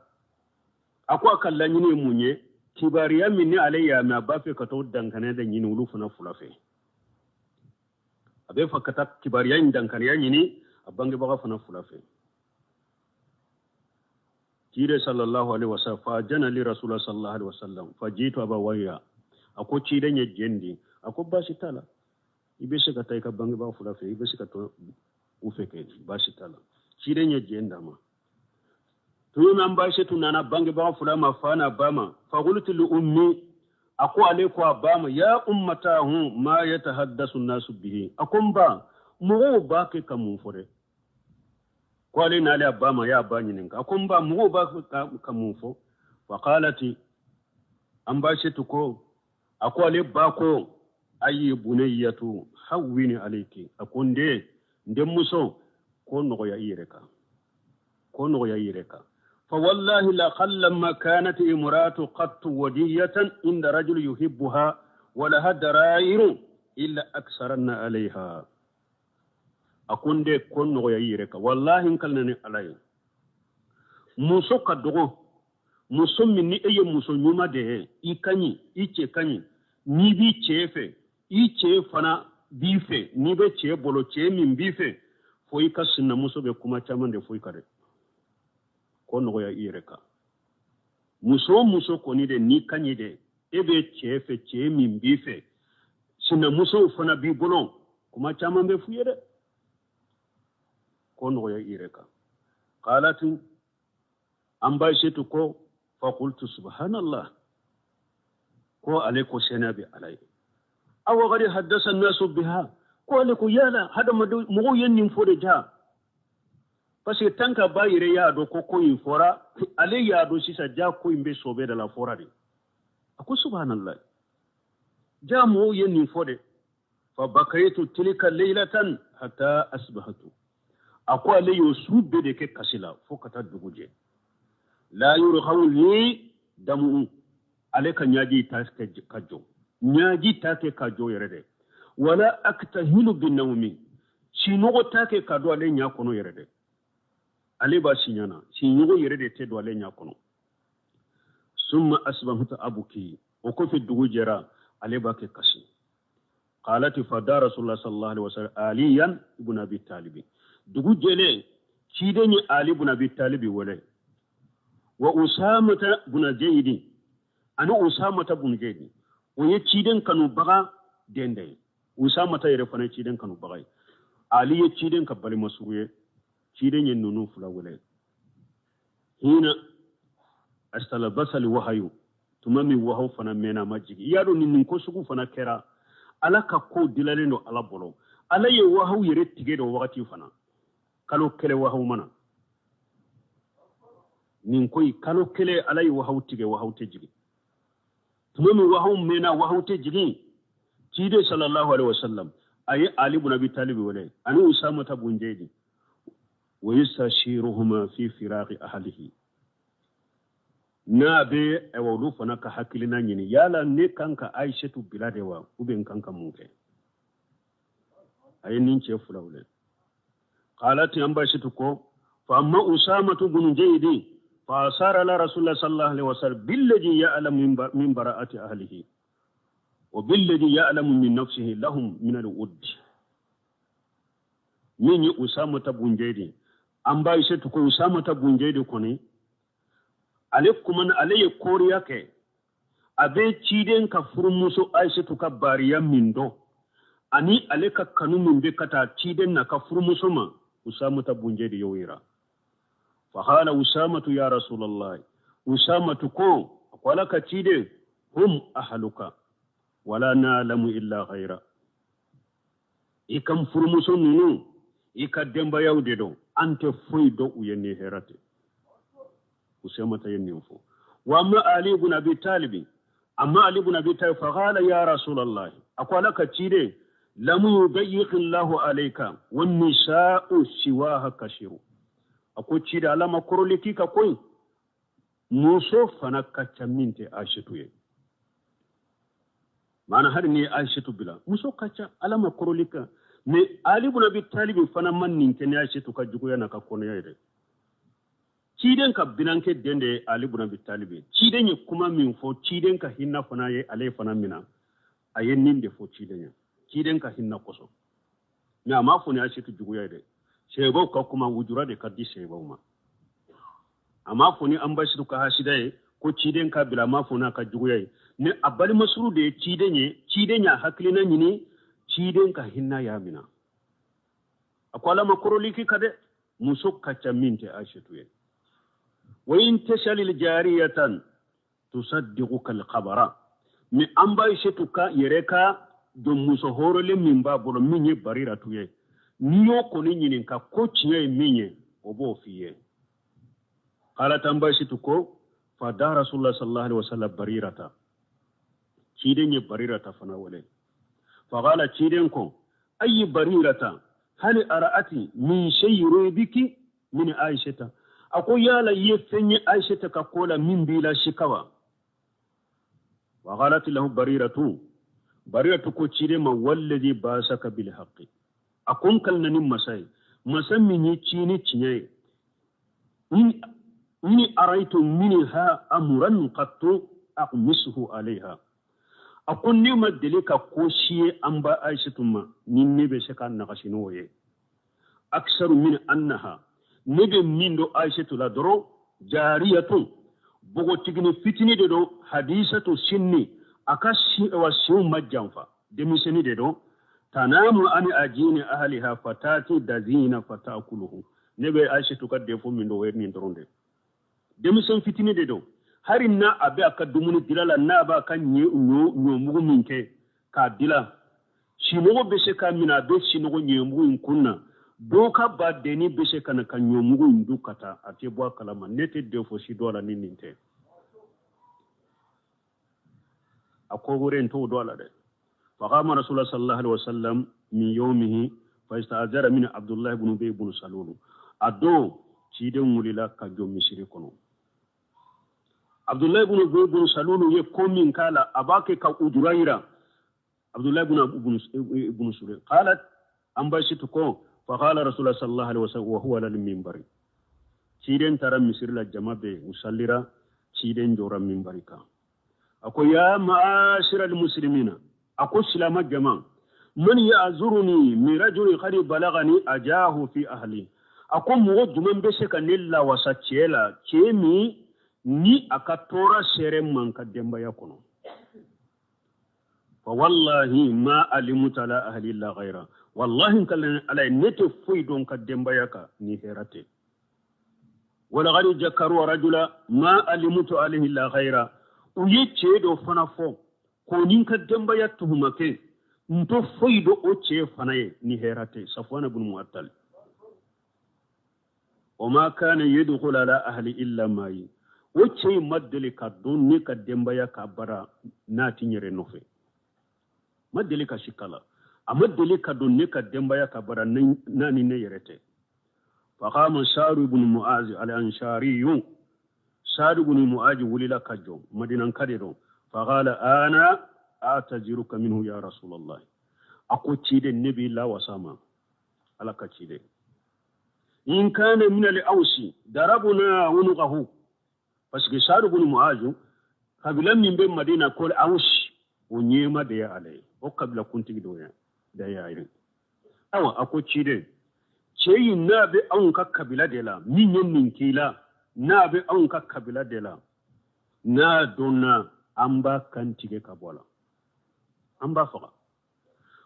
A ko a ka laɲini ye mun ye? Kibaruya min ni ale y'a mɛn, a b'a fɛ ka t'o dankaniya de ɲini olu fana fila fɛ. A bɛ fɛ ka taa kibaruya in dankaniya ɲini a bangebaga fana fila fɛ. Ciden sallallahu alaihi wasallam, fa jana li rasulullah sallallahu alaihi wasallam fa jitu abawayya, a ko ciden ye jɛn di, a ko baasi t'a la, i bɛ se ka taa i ka bangebaga fila fɛ, i bɛ se ka taa u fɛ kɛ, baasi t'a la. Ciden ye jɛn d'a ma. Tuma min an ba Aishatu nana bangebaga fila ma, fa n'a ba ma, fa qultu li ummi, a ko ale ko a ba ma, ya ummatahu ma yatahaddasu nasu bihi, a ko n ba, mɔgɔw b'a kɛ ka mun fɔ dɛ? Ko ale n'ale a ba ma, y'a ba ɲininka, a ko n ba, mɔgɔw b'a kɛ ka mun fɔ? Fa qalati, an ba Aishatu ko, a ko ale ba ko, ayi bunayyatu hawwini alayki, a ko n den, n denmuso, ko nɔgɔya i yɛrɛ kan, ko nɔgɔya i yɛrɛ kan. Fa wallahi la qallama kanat imratu qattu wadiyatan inda rajul yuhibbuha wa laha darairu illa aksaranna alayha, a ko n den, ko nɔgɔya i yɛrɛ kan, wallahi n kalina ni Ala ye, muso ka dɔgɔ, muso min ni e ye muso ɲuman de ye, i ka ɲi, i cɛ ka ɲi, n'i b'i cɛ fɛ, i cɛ fana b'i fɛ, n'i bɛ cɛ bolo, cɛ min b'i fɛ, fo i ka sinamuso bɛ kuma caman de fɔ i kan dɛ. Ko nɔgɔya i yɛrɛ kan. Muso o muso kɔni de n'i ka ɲi dɛ, e bɛ cɛ fɛ, cɛ min b'i fɛ, sinamusow fana b'i bolo, kuma caman bɛ f'u ye dɛ. Ko nɔgɔya i yɛrɛ kan. Qalatu, an ba Aishatu ko, faqultu subhanallah, ko ale ko sɛnɛ bɛ Ala ye. Aw qad haddasa an-nasu biha, ko ale ko yala hadamadenw mɔgɔw ye nin fɔ de ja? Parce que tant que ba yɛrɛ y'a dɔn ko ko in fɔra, ale y'a dɔn sisan ja ko in bɛ sɔbɛ de la fɔra de. A ko subhanallah, ja mɔgɔw ye nin fɔ de. Fa bakaytu tilka leylatan hatta asbahatu, a ko ale y'o su bɛɛ de kɛ kasi la fo ka taa dugu jɛ. La yurhawu li damu, ale ka ɲaji ta kɛ ka jɔ, ɲaji ta kɛ ka jɔ yɛrɛ dɛ. Wala aktahilu binawmi, sinɔgɔ ta kɛ ka don ale ɲa kɔnɔ yɛrɛ dɛ. Ale b'a si ɲana, sinɔgɔ yɛrɛ de tɛ don ale ɲa kɔnɔ. Summa asbahtu abuki, o kɔfɛ dugu jɛra, ale b'a kɛ kasi. Qalati fa da rasulullah sallallahu alaihi wasallam aliyan ibn abi talib, dugu jɛlen, ciden ye Ali ibn Abi Talib wele. Wa Usamata buna Jayidi, ani Usamata bun Jayidi, o ye ciden kanubaga den de ye. Usamata yɛrɛ fana ye ciden kanubaga ye. Ali ye ciden ka balimasuru ye. Ciden ye ninnu fila wele. Hina astalabasa wahayu, tuma min wahayu fana mɛnna a ma jigin. I y'a dɔn nin ko sugu fana kɛra, Ala ka ko dilalen don Ala bolo. Ala ye wahayu yɛrɛ tigɛ dɔ wagati fana. Kalo kelen wahayu mana. Nin ko in kalo kelen Ala ye wahayu tigɛ, wahayu tɛ jigin. Tuma min wahayu mɛnna, wahayu tɛ jigin. Ciden sallallahu alaihi wasallam a ye Ali bun Abi Talib wele ani Usamata bun Jayidi. Wa yastashiruhuma fi firaqi ahlihi. N'a bɛ ayiwa olu fana ka hakilina ɲini, yala ne kan ka Ayisetu bila de wa, ou bien n kan ka mun kɛ? A ye nin cɛ fila wele. Qalat an Ayisetu ko fa amma Usamatu bun Jayidi fa asara ala rasulillah sallallahu alaihi wasallam billadhi ya'lamu min bara'ati ahlihi wa billadhi ya'lamu min nafsihi lahum min al-wudd. Min ye Usamata bun Jayidi, an ba Ayisetu ko Usamata bun Jayidi kɔni ale kumana, ale ye koriya kɛ, a bɛ ciden ka furumuso Ayisetu ka bariya min dɔn ani ale ka kanu min bɛ ka taa ciden n'a ka furumuso ma, Usamata bun Jayidi y'o yira. Fa qala Usamatu ya Rasulallah, Usamatu ko a ko Ala ka ciden, hum ahluka wala na'lamu illa ghayra. I ka furumuso ninnu i ka denbayaw de don, an tɛ foyi dɔn u ye ni hɛrɛ tɛ. Usamata ye nin fɔ. Wa amma Ali ibn Abi Talib, amma Ali ibn Abi Talib fa qala ya Rasulallah, a ko Ala ka ciden, lam yudayyiq Allahu alayka wan nisa'u siwaha kashiru. A ko ciden, Ala ma kɔrɔli k'i ka koyi, muso fana ka ca min tɛ Ayisetu ye. Maana hali ni ye Ayisetu bila, muso ka ca, Ala ma kɔrɔli kan. Mais Ali ibn Abi Talib fana ma nin kɛ ni Ayisetu ka juguya n'a ka kɔnɔya ye dɛ. Ciden ka binankɛ den de ye Ali ibn Abi Talib ye. Ciden ye kuma min fɔ, ciden ka hinɛ fana ye ale fana mina. A ye nin de fɔ ciden ye, ciden ka hinɛ kosɔn. Mais a m'a fɔ ni Ayisetu juguya ye dɛ. Sɛbaw ka kuma wujura de ka di sɛbaw ma. A m'a fɔ ni an Basiru ka hasida ye ko ciden ka bila, a m'a fɔ n'a ka juguya ye. Mais a balimasuru de ye ciden ye, ciden y'a hakilina ɲini, ciden ka hinɛ y'a mina. A ko Ala ma kɔrɔli k'i kan dɛ, muso ka ca min tɛ Ayisetu ye. Wa in tasalil jariyatan tusaddiquka al-khabara. Mais an ba Ayisetu ka yɛrɛ ka jɔnmuso hɔrɔnlen min b'a bolo min ye Bariratu ye, n'i y'o kɔni ɲininka ko tiɲɛ ye min ye, o b'o f'i ye. Qalat an ba Ayisetu ko fa da Rasulullah sallallahu alaihi wasallam Barirata. Ciden ye Barirata fana wele. Fa qala ciden ko ayi Barirata hal ara'ati min shay yuribiki min Aishata. A ko yala i ye fɛn ye Aishata ka ko la min b'i la sika wa? Wa qalat lahu Bariratu. Bariratu ko ciden ma walladhi basaka bil haqqi. A ko n kalina ni masa ye, masa min ye ci ni tiɲɛ ye. Ni araitu minha amuran qattu aqmisuhu alayha. A ko ne ma deli ka ko si ye an ba Aishatu ma ni ne bɛ se ka nagasi n'o ye. Aksaru min annaha, ne bɛ min dɔn Aishatu la dɔrɔn, jariyatun, npogotigini fitini de don, hadisatu sinni, a ka wa siw ma janfa, denmisɛnnin de don. Tanamu ani ajini ahliha fatati dazina fatakuluhu. Ne bɛ Aishatu ka defo min dɔn o ye nin dɔrɔn de. Denmisɛn fitini de don. Hari n'a a bɛ a ka dumuni dila la, n'a b'a ka ɲɔmugu min kɛ k'a dila, sinɔgɔ bɛ se k'a minɛ, a bɛ sinɔgɔ ɲɔmugu in kun na. Dɔw ka badenni bɛ se ka na ka ɲɔmugu in dun ka taa, a tɛ bɔ a kalama. Ne tɛ defo si dɔn a la ni nin tɛ. A ko wɛrɛ n t'o dɔn a la dɛ. Faqama Rasulullah sallallahu alaihi wasallam min yawmihi fa ista'zara min Abdullah ibn Ubay ibn Salul. A don ciden wulila ka jɔ misiri kɔnɔ. Abdullah ibn Ubay ibn Salul ye ko min k'a la, a b'a kɛ ka ujura yira. Abdullah ibn Salul qalat an Aishatu ko fa qala Rasulullah sallallahu alaihi wasallam wa huwa ala al-minbari. Ciden taara misiri la, jama bɛ u salira, ciden jɔra minbari kan. A ko ya ma'ashira al-muslimina, a ko silama jama, man ya'zuruni min rajulin qad balagani ajahu fi ahli. A ko mɔgɔ jumɛn bɛ se ka ne lawasa cɛ la, cɛ min Ni a ka tɔɔrɔ sera n ma n ka denbaya kɔnɔ, fa wallahi ma alimtu ala ahli illa khaira, wallahi n kalan Ala ye, ne tɛ foyi dɔn n ka denbaya kan ni hɛrɛ tɛ. Walaqad jakaru rajula ma alimtu alayhi illa khaira, u ye cɛ dɔ fana fɔ k'o ni n ka denbaya tuhuma kɛ, n tɛ foyi dɔn o cɛ fana ye ni hɛrɛ tɛ, Safwana ibn Mu'attal. Wa ma kana yadkhulu ala ahli illa ma'i, o cɛ in ma deli ka don ne ka denbaya ka bara n'a ti n yɛrɛ nɔfɛ, ma deli ka si kala, a ma deli ka don ne ka denbaya ka bara n'a ni ne yɛrɛ tɛ. Faqama Sa'd ibn Mu'az al-Ansari, Sa'd ibn Mu'az wulila ka jɔ, Madinanka de don. Faqala ana a'taziruka minhu ya Rasulallah, a ko ciden, ne b'i lawasa ma, Ala ka ciden, in kana min al-awsi darabuna unuqahu, parce que Sa'd ibn Mu'az kabila min bɛ Madina ko Awsi, o ɲɛma de ye ale ye, o kabila kuntigi dɔ ye da ye. Awa, a ko ciden, cɛ in n'a bɛ anw ka kabila de la, min ye nin k'i la, n'a bɛ anw ka kabila de la, n'a donna an b'a kan tigɛ ka bɔ a la, an b'a faga.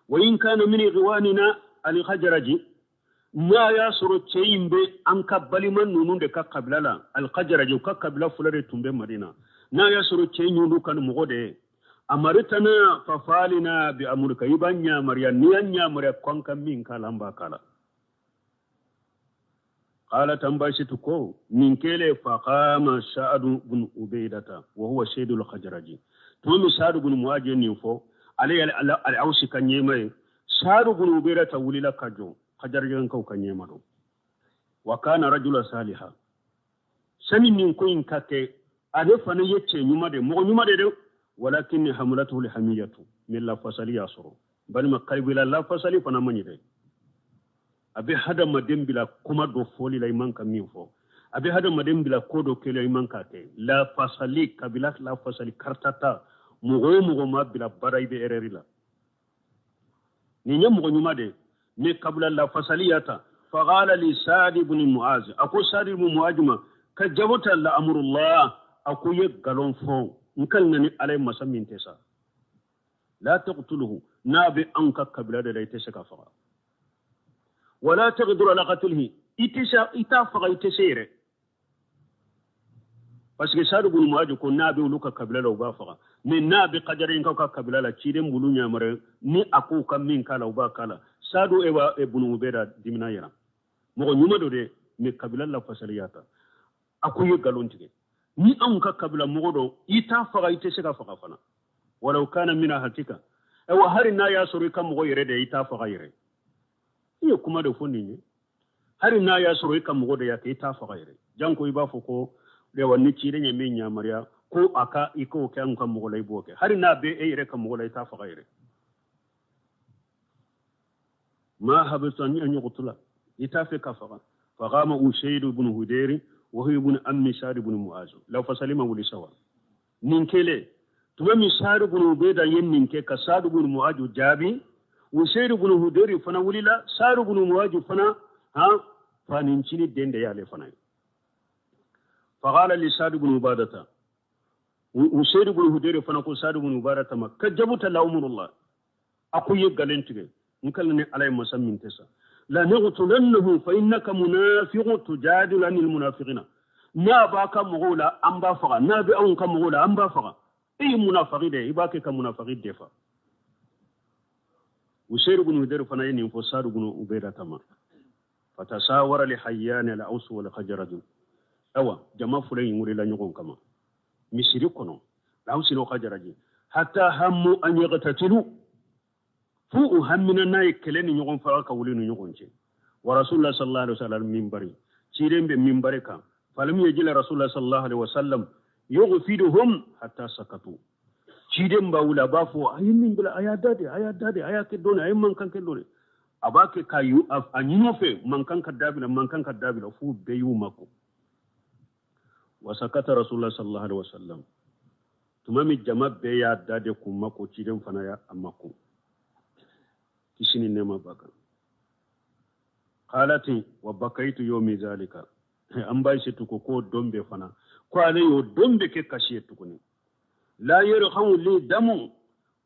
Wa in kana min ikhwanina al-khazraji, n'a y'a sɔrɔ cɛ in bɛ an ka balima ninnu de ka kabila la, al-khazraji, u ka kabila fila de tun bɛ Madina, n'a y'a sɔrɔ cɛ in y'olu ka mɔgɔ de ye, amaritana fafalina bi amurika, i b'an yamaruya, n'i y'an yamaruya ko an ka min k'a la, an b'a k'a la. Qala tambasitu ko nin kɛlen, faqama Sa'adu bin Ubaidata wa huwa sayyidul Khazraji. Tuma min Sa'adu bin Mu'adh ye nin fɔ, ale ye al-Awsi ka ɲɛma ye, Sa'adu bin Ubaidata wulila ka jɔ, Khazrajankaw ka ɲɛma don. Wa kana rajula saliha, sani nin ko in ka kɛ, ale fana ye cɛ ɲuman de, mɔgɔ ɲuman de dɛ, walakin hamulatuhu alhamiyatu, mais lafasali y'a sɔrɔ. Balima, kabila lafasali fana man ɲi dɛ. A bɛ hadamaden bila kuma dɔ fɔli la i man ka min fɔ, a bɛ hadamaden bila ko dɔ kɛli la i man ka kɛ. Lafasali, kabila lafasali karita ta, mɔgɔ o mɔgɔ ma bila baara, i bɛ erreur la. Nin ye mɔgɔ ɲuman de ye, mais kabila lafasali y'a ta. Faqala li Sa'd ibn Mu'az, a ko Sa'd ibn Mu'az ma, ka jabota la amrullah, a ko ye nkalon fɔ, n kan na ni Ala ye masa min tɛ sa, la taqtuluhu, n'a bɛ anw ka kabila de la, i tɛ se ka faga, wala taqdiru ala qatlihi, i tɛ se, i t'a faga, i tɛ se yɛrɛ. Parce que Sa'd ibn Mu'az ko n'a bɛ olu ka kabila la, u b'a faga, mais n'a bɛ Khazrajankaw ka kabila la, ciden b'olu yamaruya ni a k'u ka min k'a la, u b'a k'a la. Sa'd ewa ibn Ubayda dimina yɛrɛ, mɔgɔ ɲuman don dɛ, mais kabila lafasali y'a ta. A ko i ye nkalon tigɛ, ni anw ka kabila mɔgɔ dɔ, i t'a faga, i tɛ se ka faga fana, walaw kana mina hakika, ayiwa, hali n'a y'a sɔrɔ i ka mɔgɔ yɛrɛ de, i t'a faga yɛrɛ. I ye kuma de fɔ nin ye, hali n'a y'a sɔrɔ i ka mɔgɔ de y'a kɛ, i t'a faga yɛrɛ. Janko i b'a fɔ ko ayiwa, ni ciden ye min yamaruya ko a ka i k'o kɛ anw ka mɔgɔ la, i b'o kɛ. Hali n'a bɛ e yɛrɛ ka mɔgɔ la, i t'a faga yɛrɛ. Ma habisa an yuqtula, i t'a fɛ ka faga. Faqama Usayd ibn Hudayr wa huwa ibn ammi Sa'd ibn Mu'az, law fasalima wuli sawa. Nin kɛlen, tuma min Sa'd ibn Ubayda ye nin kɛ ka Sa'd ibn Mu'az jaabi, Usayd ibn Hudayr fana wulila. Sa'd ibn Mu'az fana ha fanincini den de y'ale fana ye. Faqala li Sa'd ibn Ubadata, Usayd ibn Hudayr fana ko Sa'd ibn Ubadata ma, ka jabuta la umrullah, a ko ye nkalon tigɛ, n kala ni Ala ye masa min tɛ sa, la naqtulannahu fa innaka munafiqun tujadilu anil munafiqina, n'a b'a ka mɔgɔw la, an b'a faga, n'a bɛ anw ka mɔgɔw la, an b'a faga, e ye munafiki de ye, i b'a kɛ ka munafiki defa. Usayd ibn Hudayr fana ye nin fɔ Sa'd ibn Ubaydata ma. Fatasawara li hayyani al Aws wal Khazraj, awa jama fila in wulila ɲɔgɔn kama misiri kɔnɔ, Aws n'o Khazraj, hatta hammu an yaqtatilu, fo u hammina n'a ye kɛlɛ ni ɲɔgɔn faga ka wuli ni ɲɔgɔn cɛ. Wa Rasulullah sallallahu alaihi wasallam minbari, ciden bɛ minbari kan, falam yajil Rasulullah sallallahu alaihi wasallam yughfiduhum hatta sakatu. Ciden b'a wuli, a b'a fɔ a ye min bila, a y'a da de, a y'a da de, a y'a kɛ dɔɔni, a ye mankan kɛ dɔɔni, a b'a kɛ ka yu a ɲini o fɛ, mankan ka dabila, mankan ka dabila, f'u bɛɛ y'u mako. Wa sakata Rasulullah sallallahu alaihi wasallam, tuma min jama bɛɛ y'a da de k'u mako, ciden fana y'a mako, kisi ni nɛɛma b'a kan. Qalati wa bakaitu yawmi zalika, an b'a se tuko ko don bɛɛ fana. Ko ale y'o don bɛ kɛ kasi ye tuguni. La yarhamu li damu,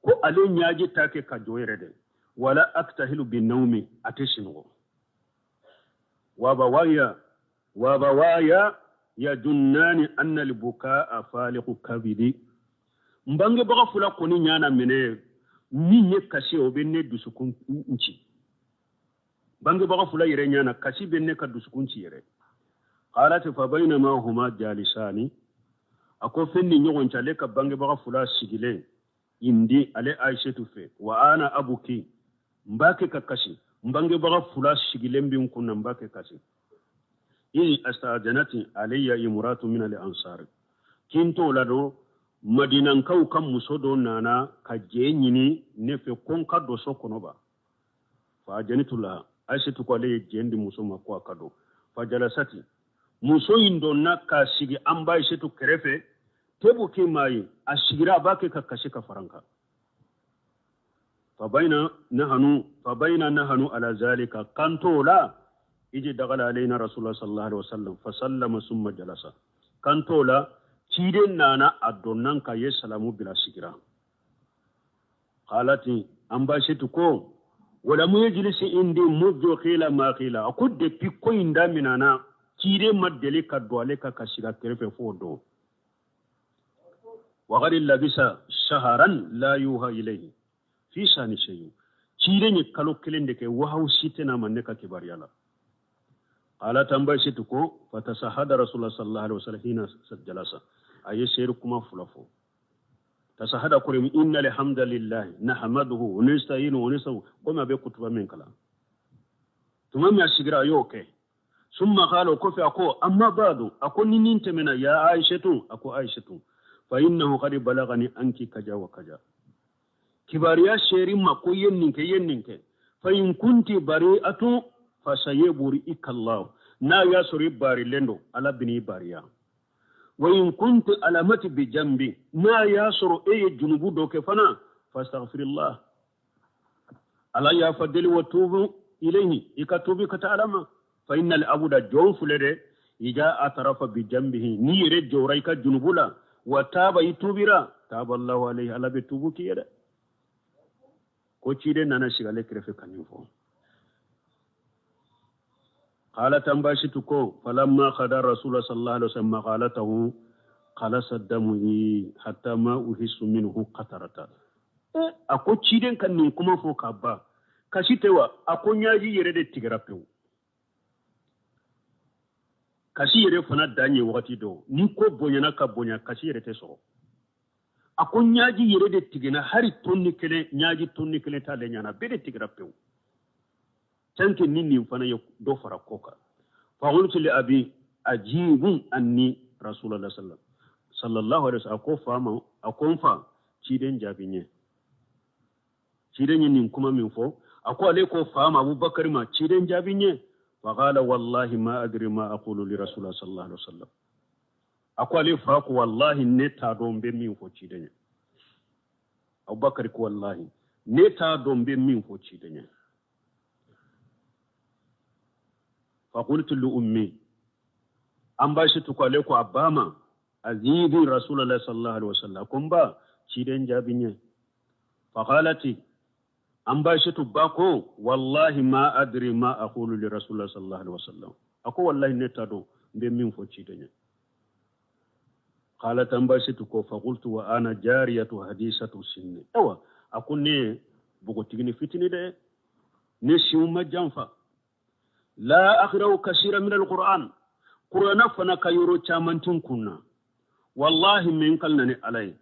ko ale ɲaji t'a kɛ ka jɔ yɛrɛ dɛ. Wala aktahilu bi nawmi, a tɛ sinɔgɔ. Wa bawaya yajunnani anna al-bukaa faliqu kabidi. N bangebaga fila kɔni ɲana minɛ min ye kasi o bɛ ne dusukun ci. Bangebaga fila yɛrɛ ɲana kasi bɛ ne ka dusukun ci yɛrɛ. Qalat fa bainama huma jalisani, a ko fɛn ni ɲɔgɔn cɛ ale ka bangebaga fila sigilen indi ale Aïchetu fɛ, wa ana abuki, n b'a kɛ ka kasi, n bangebaga fila sigilen bɛ n kun na n b'a kɛ kasi. Ini astajanati alayya imratu min al-ansar, kin t'o la don Madinankaw ka muso dɔ nana ka jɛ ɲini ne fɛ ko n ka don so kɔnɔ ba. Fa janitu la, Aïchetu ko ale ye jɛn di muso ma ko a ka don. Fa jalasati, muso in donna k'a sigi an ba Aïchetu kɛrɛfɛ, tebu k'i maa ye, a sigira a b'a kɛ ka kasi ka fara n kan. Fa bayna nahanu ala zalika, kan t'o la iji dagala alayna rasulullah sallallahu alaihi wasallam fa sallama summa jalasa. Kan t'o la ciden nana a donna ka ye salamu bila sigira. Qalati, an ba Aïchetu ko wala mu yajlisi indi muddu qila ma qila, a ko depuis ko in daminɛna ciden ma deli ka don ale ka sigi a kɛrɛfɛ f'o don. Wa qad labisa shaharan la yuha ilayhi fi shani shay'in, ciden ye kalo kelen de kɛ wahawu si tɛna ma ne ka kibaruya la. Qalat, an ba Aïchetu ko fatasahada rasulullah sallallahu alaihi wasallam hina jalasa, a ye seeri kuma fila fɔ. Tasahada kɔrɔ inna alhamdulillahi nahmaduhu wa nasta'inuhu wa nastaghfiruh, komi a bɛ kutuba min kalan. Tuma min a sigira a y'o kɛ. Summa qala, o kɔfɛ a ko amma ba'du, a ko ni nin tɛmɛna ya Aïchetu, a ko Aïchetu fa innahu qad balagani anki kaja wa kaja, kibaruya seeri ma ko ye nin kɛ ye nin kɛ. Fa in kunti bari'atu fa sayaburi'ika Allah, n'a y'a sɔrɔ i barilen don Ala bɛn'i bariya. Wa in kunti alamati bi jambi, n'a y'a sɔrɔ e ye junubu dɔ kɛ fana, fastaghfirillah, Ala yafa deli, wa tubu ilayhi, i ka tubi ka taa Ala ma. Fa innal abuda, jɔn filɛ dɛ, ija atarafa bi jambihi, n'i yɛrɛ jɔra i ka junubu la, wa taaba, i tubira, taaba Allahu alayhi, Ala bɛ tubu k'i ye dɛ. Ko ciden nana sigi ale kɛrɛfɛ ka nin fɔ. Qalat, an ba Aïchetu ko falamma qada rasulullah sallallahu alaihi wasallam maqalatahu qalasa damuhi hatta ma uhissu minhu qatarata. A ko ciden ka nin kuma fɔ ka ban, kasi tɛ wa, a ko ɲaji yɛrɛ de tigɛra pewu. Kasi yɛrɛ fana dan ye wagati dɔ, ni ko bonyana ka bonya kasi yɛrɛ tɛ sɔrɔ. A ko ɲaji yɛrɛ de tigɛna, hali tonni kelen, ɲaji tonni kelen t'ale ɲana, bɛɛ de tigɛra pewu. Tant que ni nin fana ye dɔ fara ko kan. Fa qultu li abi ajibun anni rasulullah sallallahu alaihi wasallam, a ko fa ma, a ko n fa ciden jaabi n ye. Ciden ye nin kuma min fɔ, a ko ale ko fa ma Abubakar ma ciden jaabi n ye. Fa qala wallahi ma adri ma aqulu li rasulullah sallallahu alaihi wasallam, a ko ale fa ko wallahi ne t'a dɔn n bɛ min fɔ ciden ye. Abubakar ko wallahi ne t'a dɔn n bɛ min fɔ ciden ye. Fa qultu li ummi, an ba Aïchetu ko ale ko a ba ma azidi rasulullah sallallahu alaihi wasallam, ko n ba ciden jaabi n ye. Fa qalati, an ba Aïchetu ba ko wallahi ma adri ma aqulu li rasulullah sallallahu alaihi wasallam, a ko wallahi ne t'a dɔn n bɛ min fɔ ciden ye. Qalat, an ba Aïchetu ko fa qultu wa ana jariyatu hadisatu sinni, awa a ko ne ye npogotigini fitini dɛ, ne siw ma janfa. La akhrau kasira min alquran, qur'ana fana ka yɔrɔ caman tun kunna. Wallahi min kalna ni Ala ye,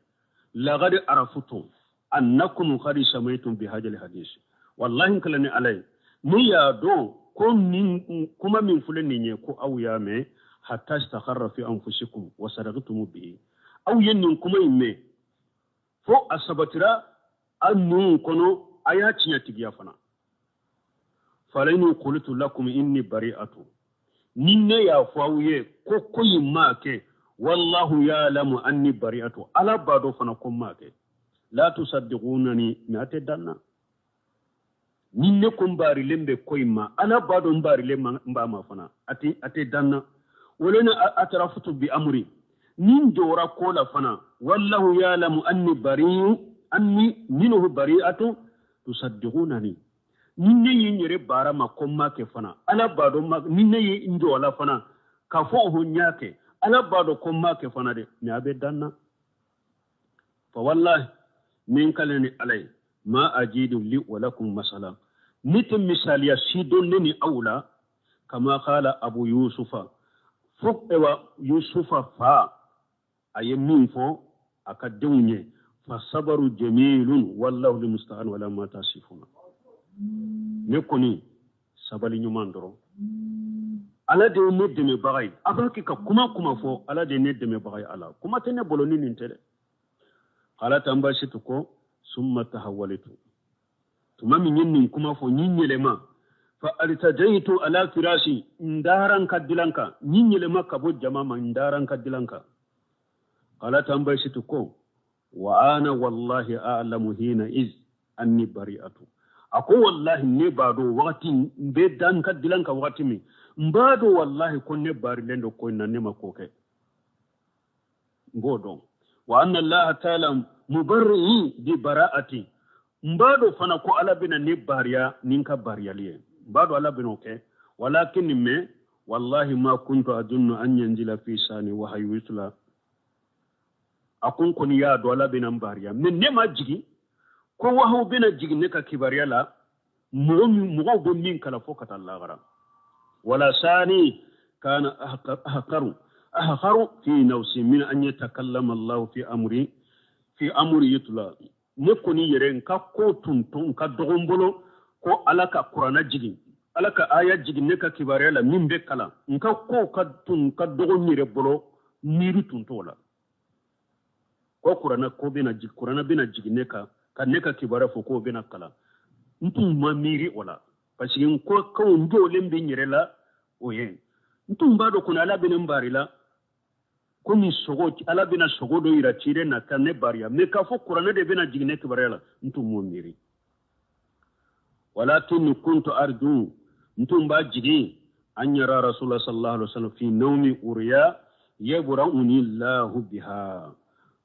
laqad arafutum annakum qad samaytum bi hadha alhadith, wallahi kalna ni Ala ye, ni y'a dɔn ko nin kuma min filɛ nin ye ko aw y'a mɛn, hatta istakharra fi anfusikum wa sadaqtum bihi, aw ye nin kuma in mɛn fo a sabatira aw nun kɔnɔ, a y'a tiɲɛtigiya fana. Falainu qultu lakum inni bari'atu, ni ne y'a fɔ aw ye ko ko in maa kɛ, wallahu ya'lamu anni bari'atu, Ala b'a dɔn fana ko n m'a kɛ. La tusaddiqunani, mais a tɛ dan na. Ni ne ko n baarilen bɛ ko in ma, Ala b'a dɔn n baarilen n b'a ma fana, a tɛ dan na. Wala na atarafutu bi amri, Ni n jɔra ko la fana, wallahu ya'lamu anni bari'u anni minhu bari'atu tusaddiqunani. Ni ne ye n yɛrɛ baara ma ko n m'a kɛ fana, Ala b'a dɔn ma, ni ne ye n jɔ a la fana k'a fɔ o n y'a kɛ, Ala b'a dɔn ko n m'a kɛ fana dɛ, mais a bɛ dan na. Fa wallahi, min kale ni Ala ye, ma ajidu li wa lakum masala, ne tɛ misaliya si dɔn ne ni aw la. Kama qala Abu Yusufa, fo ewa Yusufa fa a ye min fɔ a ka denw ye, fa sabaru jamilun wallahu almusta'an wala ma tasifuna. Ne kɔni sabali ɲuman dɔrɔn, Ala de ye ne dɛmɛbaga ye. A b'a kɛ ka kuma kuma fɔ, Ala de ye ne dɛmɛbaga ye. Ala kuma tɛ ne bolo ni nin tɛ dɛ. Ala t'an baasi to ko summa tahawwalitu, tuma min ye nin kuma fɔ, n y'i yɛlɛma, fa altajaitu ala firashi, n dara n ka dilan kan, n y'i yɛlɛma ka bɔ jama ma, n dara n ka dilan kan. Ala t'an baasi to ko wa ana wallahi a'lamu hina iz anni bari'atu. A ko wallahi ne b'a dɔn wagati n bɛ da n ka dilan kan wagati min, n b'a dɔn wallahi ko ne barilen don ko in na, ne ma ko kɛ, n b'o dɔn. Wa anna allaha ta'ala mubarri'i bi bara'ati, n b'a dɔn fana ko Ala bɛna ne bariya ni n ka bariyali ye, n b'a dɔn Ala bɛna o kɛ. Walakin mais wallahi ma kuntu adunnu an yanzila fi sani wahayu yutla. A ko n kɔni y'a dɔn Ala bɛna n bariya, mais ne ma jigin ko wahayu bɛna jigin ne ka kibaruya la, mɔgɔw bɛ min kalan fo ka taa lahara. Wala sani kana ahqaru fi nafsi min an yatakallama Allah fi amri fi amri yutla. Ne kɔni yɛrɛ n ka ko tun to n ka dɔgɔ n bolo ko Ala ka kuranna jigin, Ala ka aya jigin ne ka kibaruya la min bɛ kalan, n ka ko ka tun ka dɔgɔ n yɛrɛ bolo, miiri tun t'o la ko kuranna ko bɛna jigin, kuranna bɛna jigin ne kan ka ne ka kibaruya fɔ k'o bɛna kalan, n tun ma miiri o la, parce que n ko ko n jɔlen bɛ n yɛrɛ la o ye. N tun b'a dɔn kɔni Ala bɛna n bari la komi sogo, Ala bɛna sogo dɔ yira ciden na ka ne bariya, mais k'a fɔ kuranɛ de bɛna jigin ne kibaruya la, n tun m'o miiri. Walakin kuntu arju, n tun b'a jigin an yara Rasulullah sallallahu alaihi wasallam fi nawmi uriya yabra'uni Allahu biha.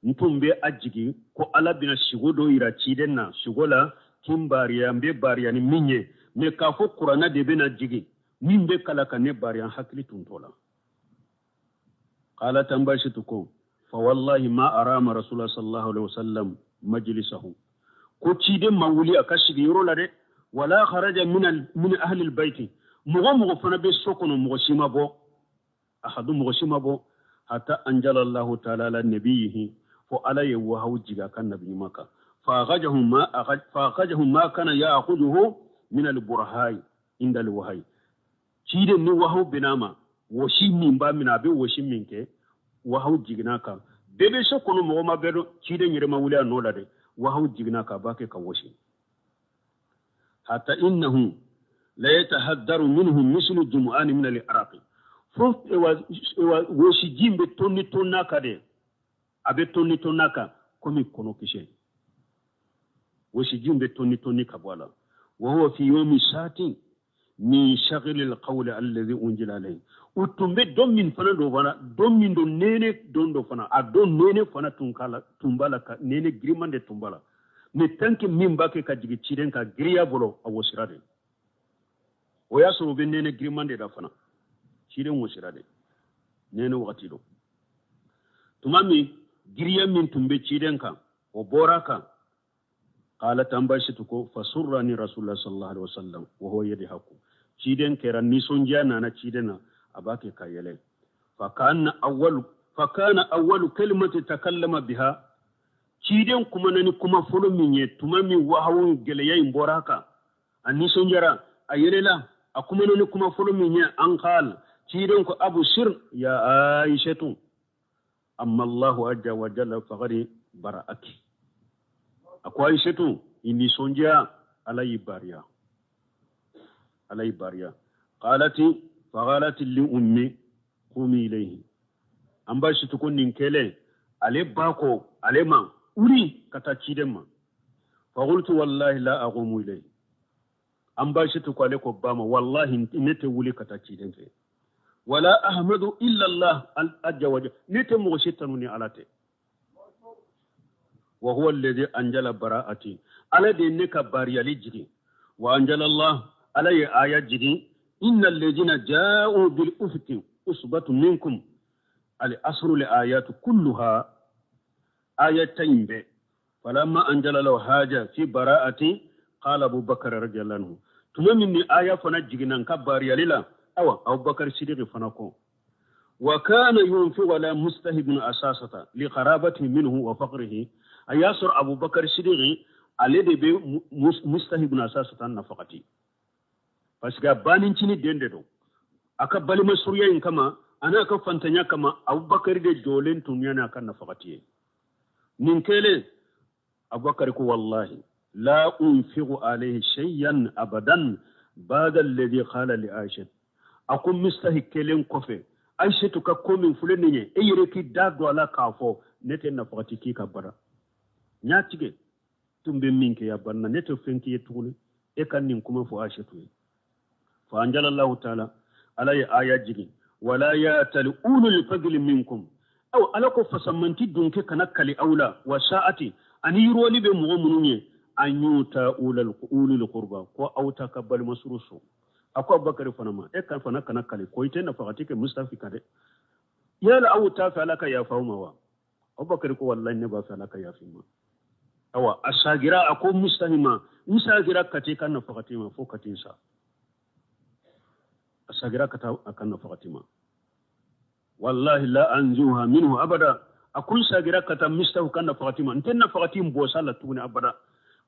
N tun bɛ a jigin ko Ala bɛna sogo dɔ yira ciden na, sogo la kin bariya, n bɛ bariya ni min ye, mais k'a fɔ kuranɛ de bɛna jigin min bɛ kala ka ne bariya, n hakili tun t'o la. Qala tambashitu ko fa wallahi ma arama Rasulullah sallallahu alaihi wasallam majlisahu, ko ciden ma wuli a ka sigi yɔrɔ la dɛ, wala kharaja min ahli albayti, mɔgɔ mɔgɔ fana bɛ so kɔnɔ, mɔgɔ si ma bɔ, ahadu mɔgɔ si ma bɔ, hatta anjala Allahu ta'ala ala nabiyihi, fo Ala ye wahawu jigin a ka nabi ɲuman kan. Fa akhrajahu ma kana ya'khudhuhu min al-burhai inda al-wahyi. Ciden ni wahawu bɛn'a ma, wɔsi min b'a minɛ, a bɛ wɔsi min kɛ, wahawu jiginna kan. Bɛɛ bɛ so kɔnɔ, mɔgɔ ma bɛɛ dɔn, ciden yɛrɛ ma wuli a nɔ la dɛ, wahawu jiginna kan, a b'a kɛ ka wɔsi. Hatta innahu la yatahaddaru minhu mislu jumu'ani min al-araqi. Fo wɔsi ji bɛ tonni tonna kan dɛ, a bɛ tonni tonna kan komi kɔnɔkisɛ. Wɔsi ji bɛ tonni tonni ka bɔ a la. Wa huwa fi yawmi saatin min shaghli al-qawli alladhi unzila alayhi. U tun bɛ don min fana don fana, don min don nɛnɛ don dɔ fana, a don nɛnɛ fana tun k'a la, tun b'a la ka nɛnɛ giriman de tun b'a la. Mais tant que min b'a kɛ ka jigin ciden kan giriya bolo, a wɔsira de. O y'a sɔrɔ u bɛ nɛnɛ giriman de la fana, ciden wɔsira de, nɛnɛ wagati don. Tuma min giriya min tun bɛ ciden kan, o bɔra kan. Qala tambashitu ko fasurrani Rasulullah sallallahu alaihi wasallam wa huwa yadhaku. Ciden kɛra nisɔndiya nana ciden na, a b'a kɛ ka yɛlɛ. Fa kana awwalu kalimati takallama biha. Ciden kumana ni kuma fɔlɔ min ye, tuma min wahawu gɛlɛya in bɔra a kan, a nisɔndiyara, a yɛlɛla, a kumana ni kuma fɔlɔ min ye, an qala ciden ko abshir ya Aishatu amma Allahu azza wa jalla faqad bara'aki. A ko Aishatu, i nisɔndiya, Ala y'i bariya, Ala y'i bariya. Qalati faqalati li ummi qumi ilayhi. An b'a si ko nin kɛlen, ale ba ko ale ma wuli ka taa ciden ma. Fa qultu wallahi la aqumu ilayhi. An b'a si ko ale ko ba ma wallahi ne tɛ wuli ka taa ciden fɛ. Wala ahmadu illa Allah azza wa jalla, ne tɛ mɔgɔ si tanu ni Ala tɛ. Wa huwa alladhi anjala bara'ati, Ala de ye ne ka bariyali jigin. Wa anjala Allah, Ala ye aya jigin, inna alladhina ja'u bil ufki usbatu minkum al asru li ayatu kulluha, aya ta in bɛɛ. Falamma anjala lahu haja fi bara'ati qala Abubakar radiyallahu anhu, tuma min ni aya fana jiginna n ka bariyali la, awa Abubakar Sidiki fana ko wa kana yunfiqu ala Mustah ibn Asasata li qarabatihi minhu wa faqrihi, a y'a sɔrɔ Abubakar Sidiki ale de bɛ Mustah ibn Asasata nafakati, parce que a banincinin den de don, a ka balima surunya in kama a n'a ka fantanya kama, Abubakar de jɔlen tun ye n'a ka nafakati ye. Nin kɛlen Abubakar ko wallahi la unfiqu alayhi shay'an abadan ba'da alladhi qala li Aisha, a ko Mistahi kɛlen kɔfɛ Aïssatou ka ko min filɛ nin ye, e yɛrɛ k'i da don a la k'a fɔ ne tɛ nafakati k'i ka bara, n y'a tigɛ tun bɛ min kɛ ya banna, ne tɛ fɛn k'i ye tuguni, e ka nin kuma fɔ Aïssatou ye. Fa anjalallahu taala, Ala ye aya jigin, wala ya'tali ulul fadli minkum, aw Ala ko fasamanti dunkɛ kana kali aw la, wa sa'ati ani yiriwali bɛ mɔgɔ minnu ye, an yuta ulul qurba, ko aw ta ka balima suru so. A ko Abubakar fana ma, e ka fana kana kali ko i tɛ nafakati kɛ Mustafi kan dɛ, yala aw t'a fɛ Ala ka yafa aw ma wa? Abubakar ko wallahi ne b'a fɛ Ala ka yafa ma. Awa a sagira, a ko Mustafi ma, n sagira ka t'i ka nafakati ma fo ka t'i sa. A sagira ka taa a ka nafakati ma, wallahi la anzuha minhu abada, a ko n sagira ka taa Mustafi ka nafakati ma, n tɛ nafakati in bɔ sa la tuguni abada.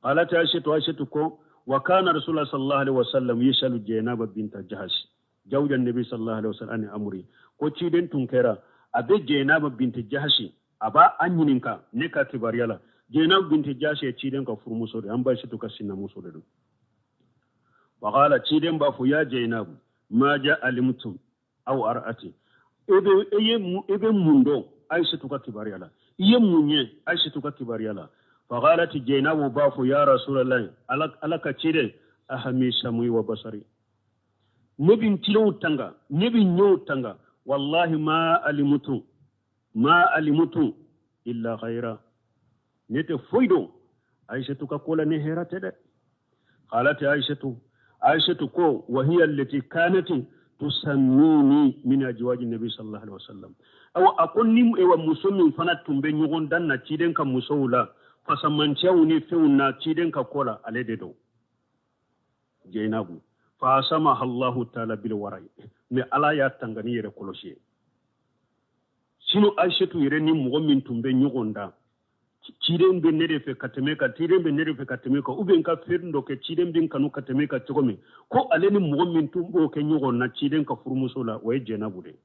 Qalat Aishatu, Aishatu ko wa kana Rasulullah sallallahu alaihi wasallam yasalu Jainaba binta Jahash jawja nabi sallallahu alaihi wasallam ani amri, ko ciden tun kɛra a bɛ Jainaba binta Jahash a b'a an ɲininka ne ka kibaruya la. Jainaba binta Jahash ye ciden ka furumuso de, an ba Aishatu ka sinamuso de don. Wa qala, ciden b'a fɔ ya Jainabu ma ja alimtum aw ar'ati, e bɛ mun dɔn Aishatu ka kibaruya la, i ye mun ye Aishatu ka kibaruya la? Fa qalat Jainabu b'a fɔ ya Rasulallah, Ala ka ciden, ahami samui wa basari, ne bɛ n tilew tanga, ne bɛ n ɲɛw tanga, wallahi ma alimutu, ma alimutu illa khaira, ne tɛ foyi dɔn Aishatu ka ko la ni hɛrɛ tɛ dɛ. Qalat Aishatu, Aishatu ko wa hiya allati kanat tusammini min azwaji nabi sallallahu alaihi wasallam, aw a ko ni ewa muso min fana tun bɛ ɲɔgɔn dan na ciden ka musow la, fasamanciyaw ni fɛnw na ciden ka ko la, ale de don Jainabu. Fa samaha Allahu taala bil warai, mais Ala y'a tanga ni yɛrɛ kɔlɔsi ye. Sino Aishatu yɛrɛ ni mɔgɔ min tun bɛ ɲɔgɔn dan, ciden bɛ ne de fɛ ka tɛmɛ kan, ciden bɛ ne de fɛ ka tɛmɛ kan, ou bien ka fɛn dɔ kɛ ciden bɛ n kanu ka tɛmɛ kan cogo min, ko ale ni mɔgɔ min tun b'o kɛ ɲɔgɔn na ciden ka furumuso la, o ye Jainabu de ye.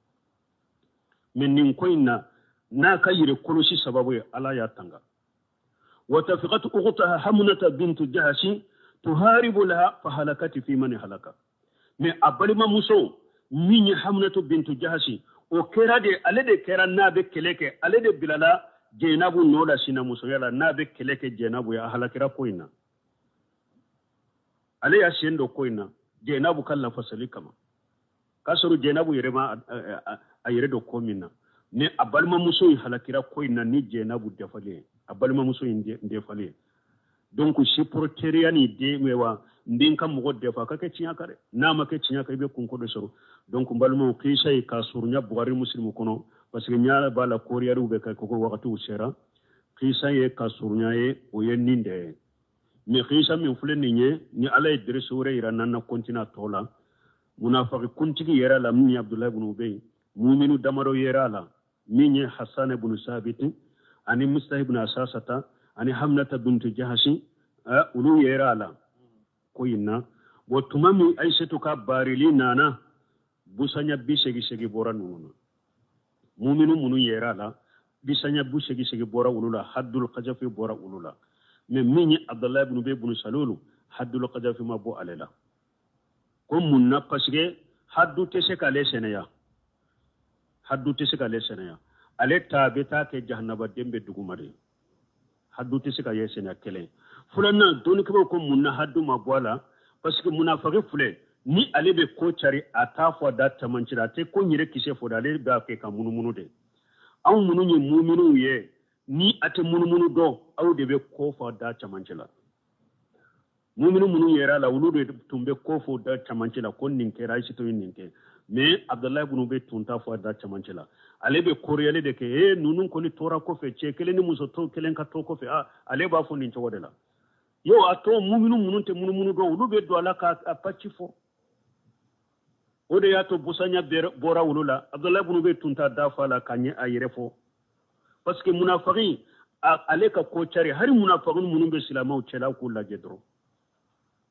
Mais nin ko in na, n'a ka yɛrɛ kɔlɔsi sababu ye, Ala y'a tanga. Wa tafiqat ukhtaha Hamnata bintu Jahashi tuharibu laha fa halakati fi man halaka. Mais a balimamuso min ye Hamnatu bintu Jahashi, o kɛra de, ale de kɛra n'a bɛ kɛlɛ kɛ, ale de bilala Jainabu nɔ la sinamusoya la, n'a bɛ kɛlɛ kɛ Jainabu ye, a halakira ko in na. Ale y'a sen don ko in na Jainabu ka lafasali kama, k'a sɔrɔ Jainabu yɛrɛ ma a yɛrɛ don ko min na, ni a balimamuso in halakira ko in na ni Jainabu dafalen ye, a balimamuso in dafalen ye. Donc supporteriya ni den wa n den ka mɔgɔ dafa ka kɛ tiɲɛ kan dɛ, n'a ma kɛ tiɲɛ kan i bɛ kunko dɔ sɔrɔ. Donc n balimaw, kisa ye k'a surunya Bukhari Muslim kɔnɔ, parce que ɲa b'a la koriyariw bɛ kɛ ko wagatiw sera. Kisa ye ka surunya ye, o ye nin de ye. Mais kisa min filɛ nin ye, ni Ala ye deresi wɛrɛ yira n'an na continue a tɔ la, munafaki kuntigi yɛrɛ la min ye Abdulayi ibn Ubay, muminu damadɔ yɛrɛ a la min ye Hassan ibn Sabit ani Mustah ibn Asasata ani Hamnata bintu Jahasi, olu yɛrɛ a la ko in na. Bon tuma min Aïssatou ka barili nana, busanya 88 bɔra ninnu na, muminu minnu yɛrɛ a la, bisanya 88 bɔra olu la, haddul qajafi bɔra olu la. Mais min ye Abdulayi ibn Ubay ibn Salul, haddul qajafi ma bɔ ale la. Ko mun na? Parce que haddu tɛ se k'ale sɛnɛya, haddu tɛ se k'ale sɛnɛya, ale ta bɛ taa kɛ jahanabaden bɛ duguma de, haddu tɛ se ka ye sɛnɛya kelen. Filanan, dɔnnikɛbaaw ko mun na haddu ma bɔ a la? Parce que munafaki filɛ, Ni ale bɛ ko cari, a t'a fɔ a da camancɛ la, a tɛ ko yɛrɛ kisɛ fɔ dɛ, ale b'a kɛ ka munumunu de. Anw minnu ye muminuw ye, ni a tɛ munumunu dɔn, aw de bɛ ko fɔ a da camancɛ la. Muminu minnu yɛrɛ la, olu de tun bɛ ko fɔ da camancɛ la ko nin kɛra, Ayisatu ye nin kɛ. Mais Abdulayi ibn Ubay tun t'a fɔ a da camancɛ la, ale bɛ koriyali de kɛ. Ee, ninnu kɔni tora kɔfɛ, cɛ kelen ni muso to kelen ka to kɔfɛ. Aa, ale b'a fɔ nin cogo de la. Yo, a to muminu minnu tɛ munumunu dɔn, olu bɛ don a la ka a paci fɔ. O de y'a to busanya bɔra olu la. Abdulayi ibn Ubay tun t'a da fɔ a la ka ɲɛ a yɛrɛ fɔ, parce que munafaki, ale ka ko cari. Hali munafaki minnu bɛ silamɛw cɛla, k'u lajɛ dɔrɔn,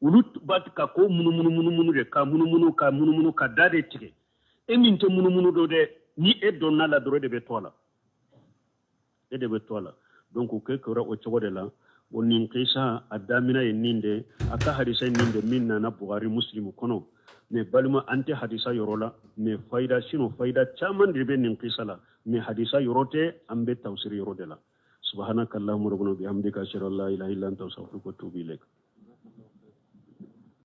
olu b'a ka ko munumunu munumunu de, ka munumunu, ka munumunu, ka da de tigɛ. E min tɛ munumunu dɔn dɛ, ni e donna la dɔrɔn, e de bɛ to a la, e de bɛ to a la. Donc o kɛ kɛra o cogo de la. O nin kisa a damina ye nin de, a ka hadisa ye nin de min nana Buhari, Muslimu kɔnɔ. Mais balima, an tɛ hadisa yɔrɔ la, mais fayida, sinon fayida caman de bɛ nin kisa la, mais hadisa yɔrɔ tɛ, an bɛ tafsiri yɔrɔ de la. Subhanaka allahumma rabbana bihamdika, ashhadu an la ilaha illa anta, astaghfiruka wa atubu ilaik.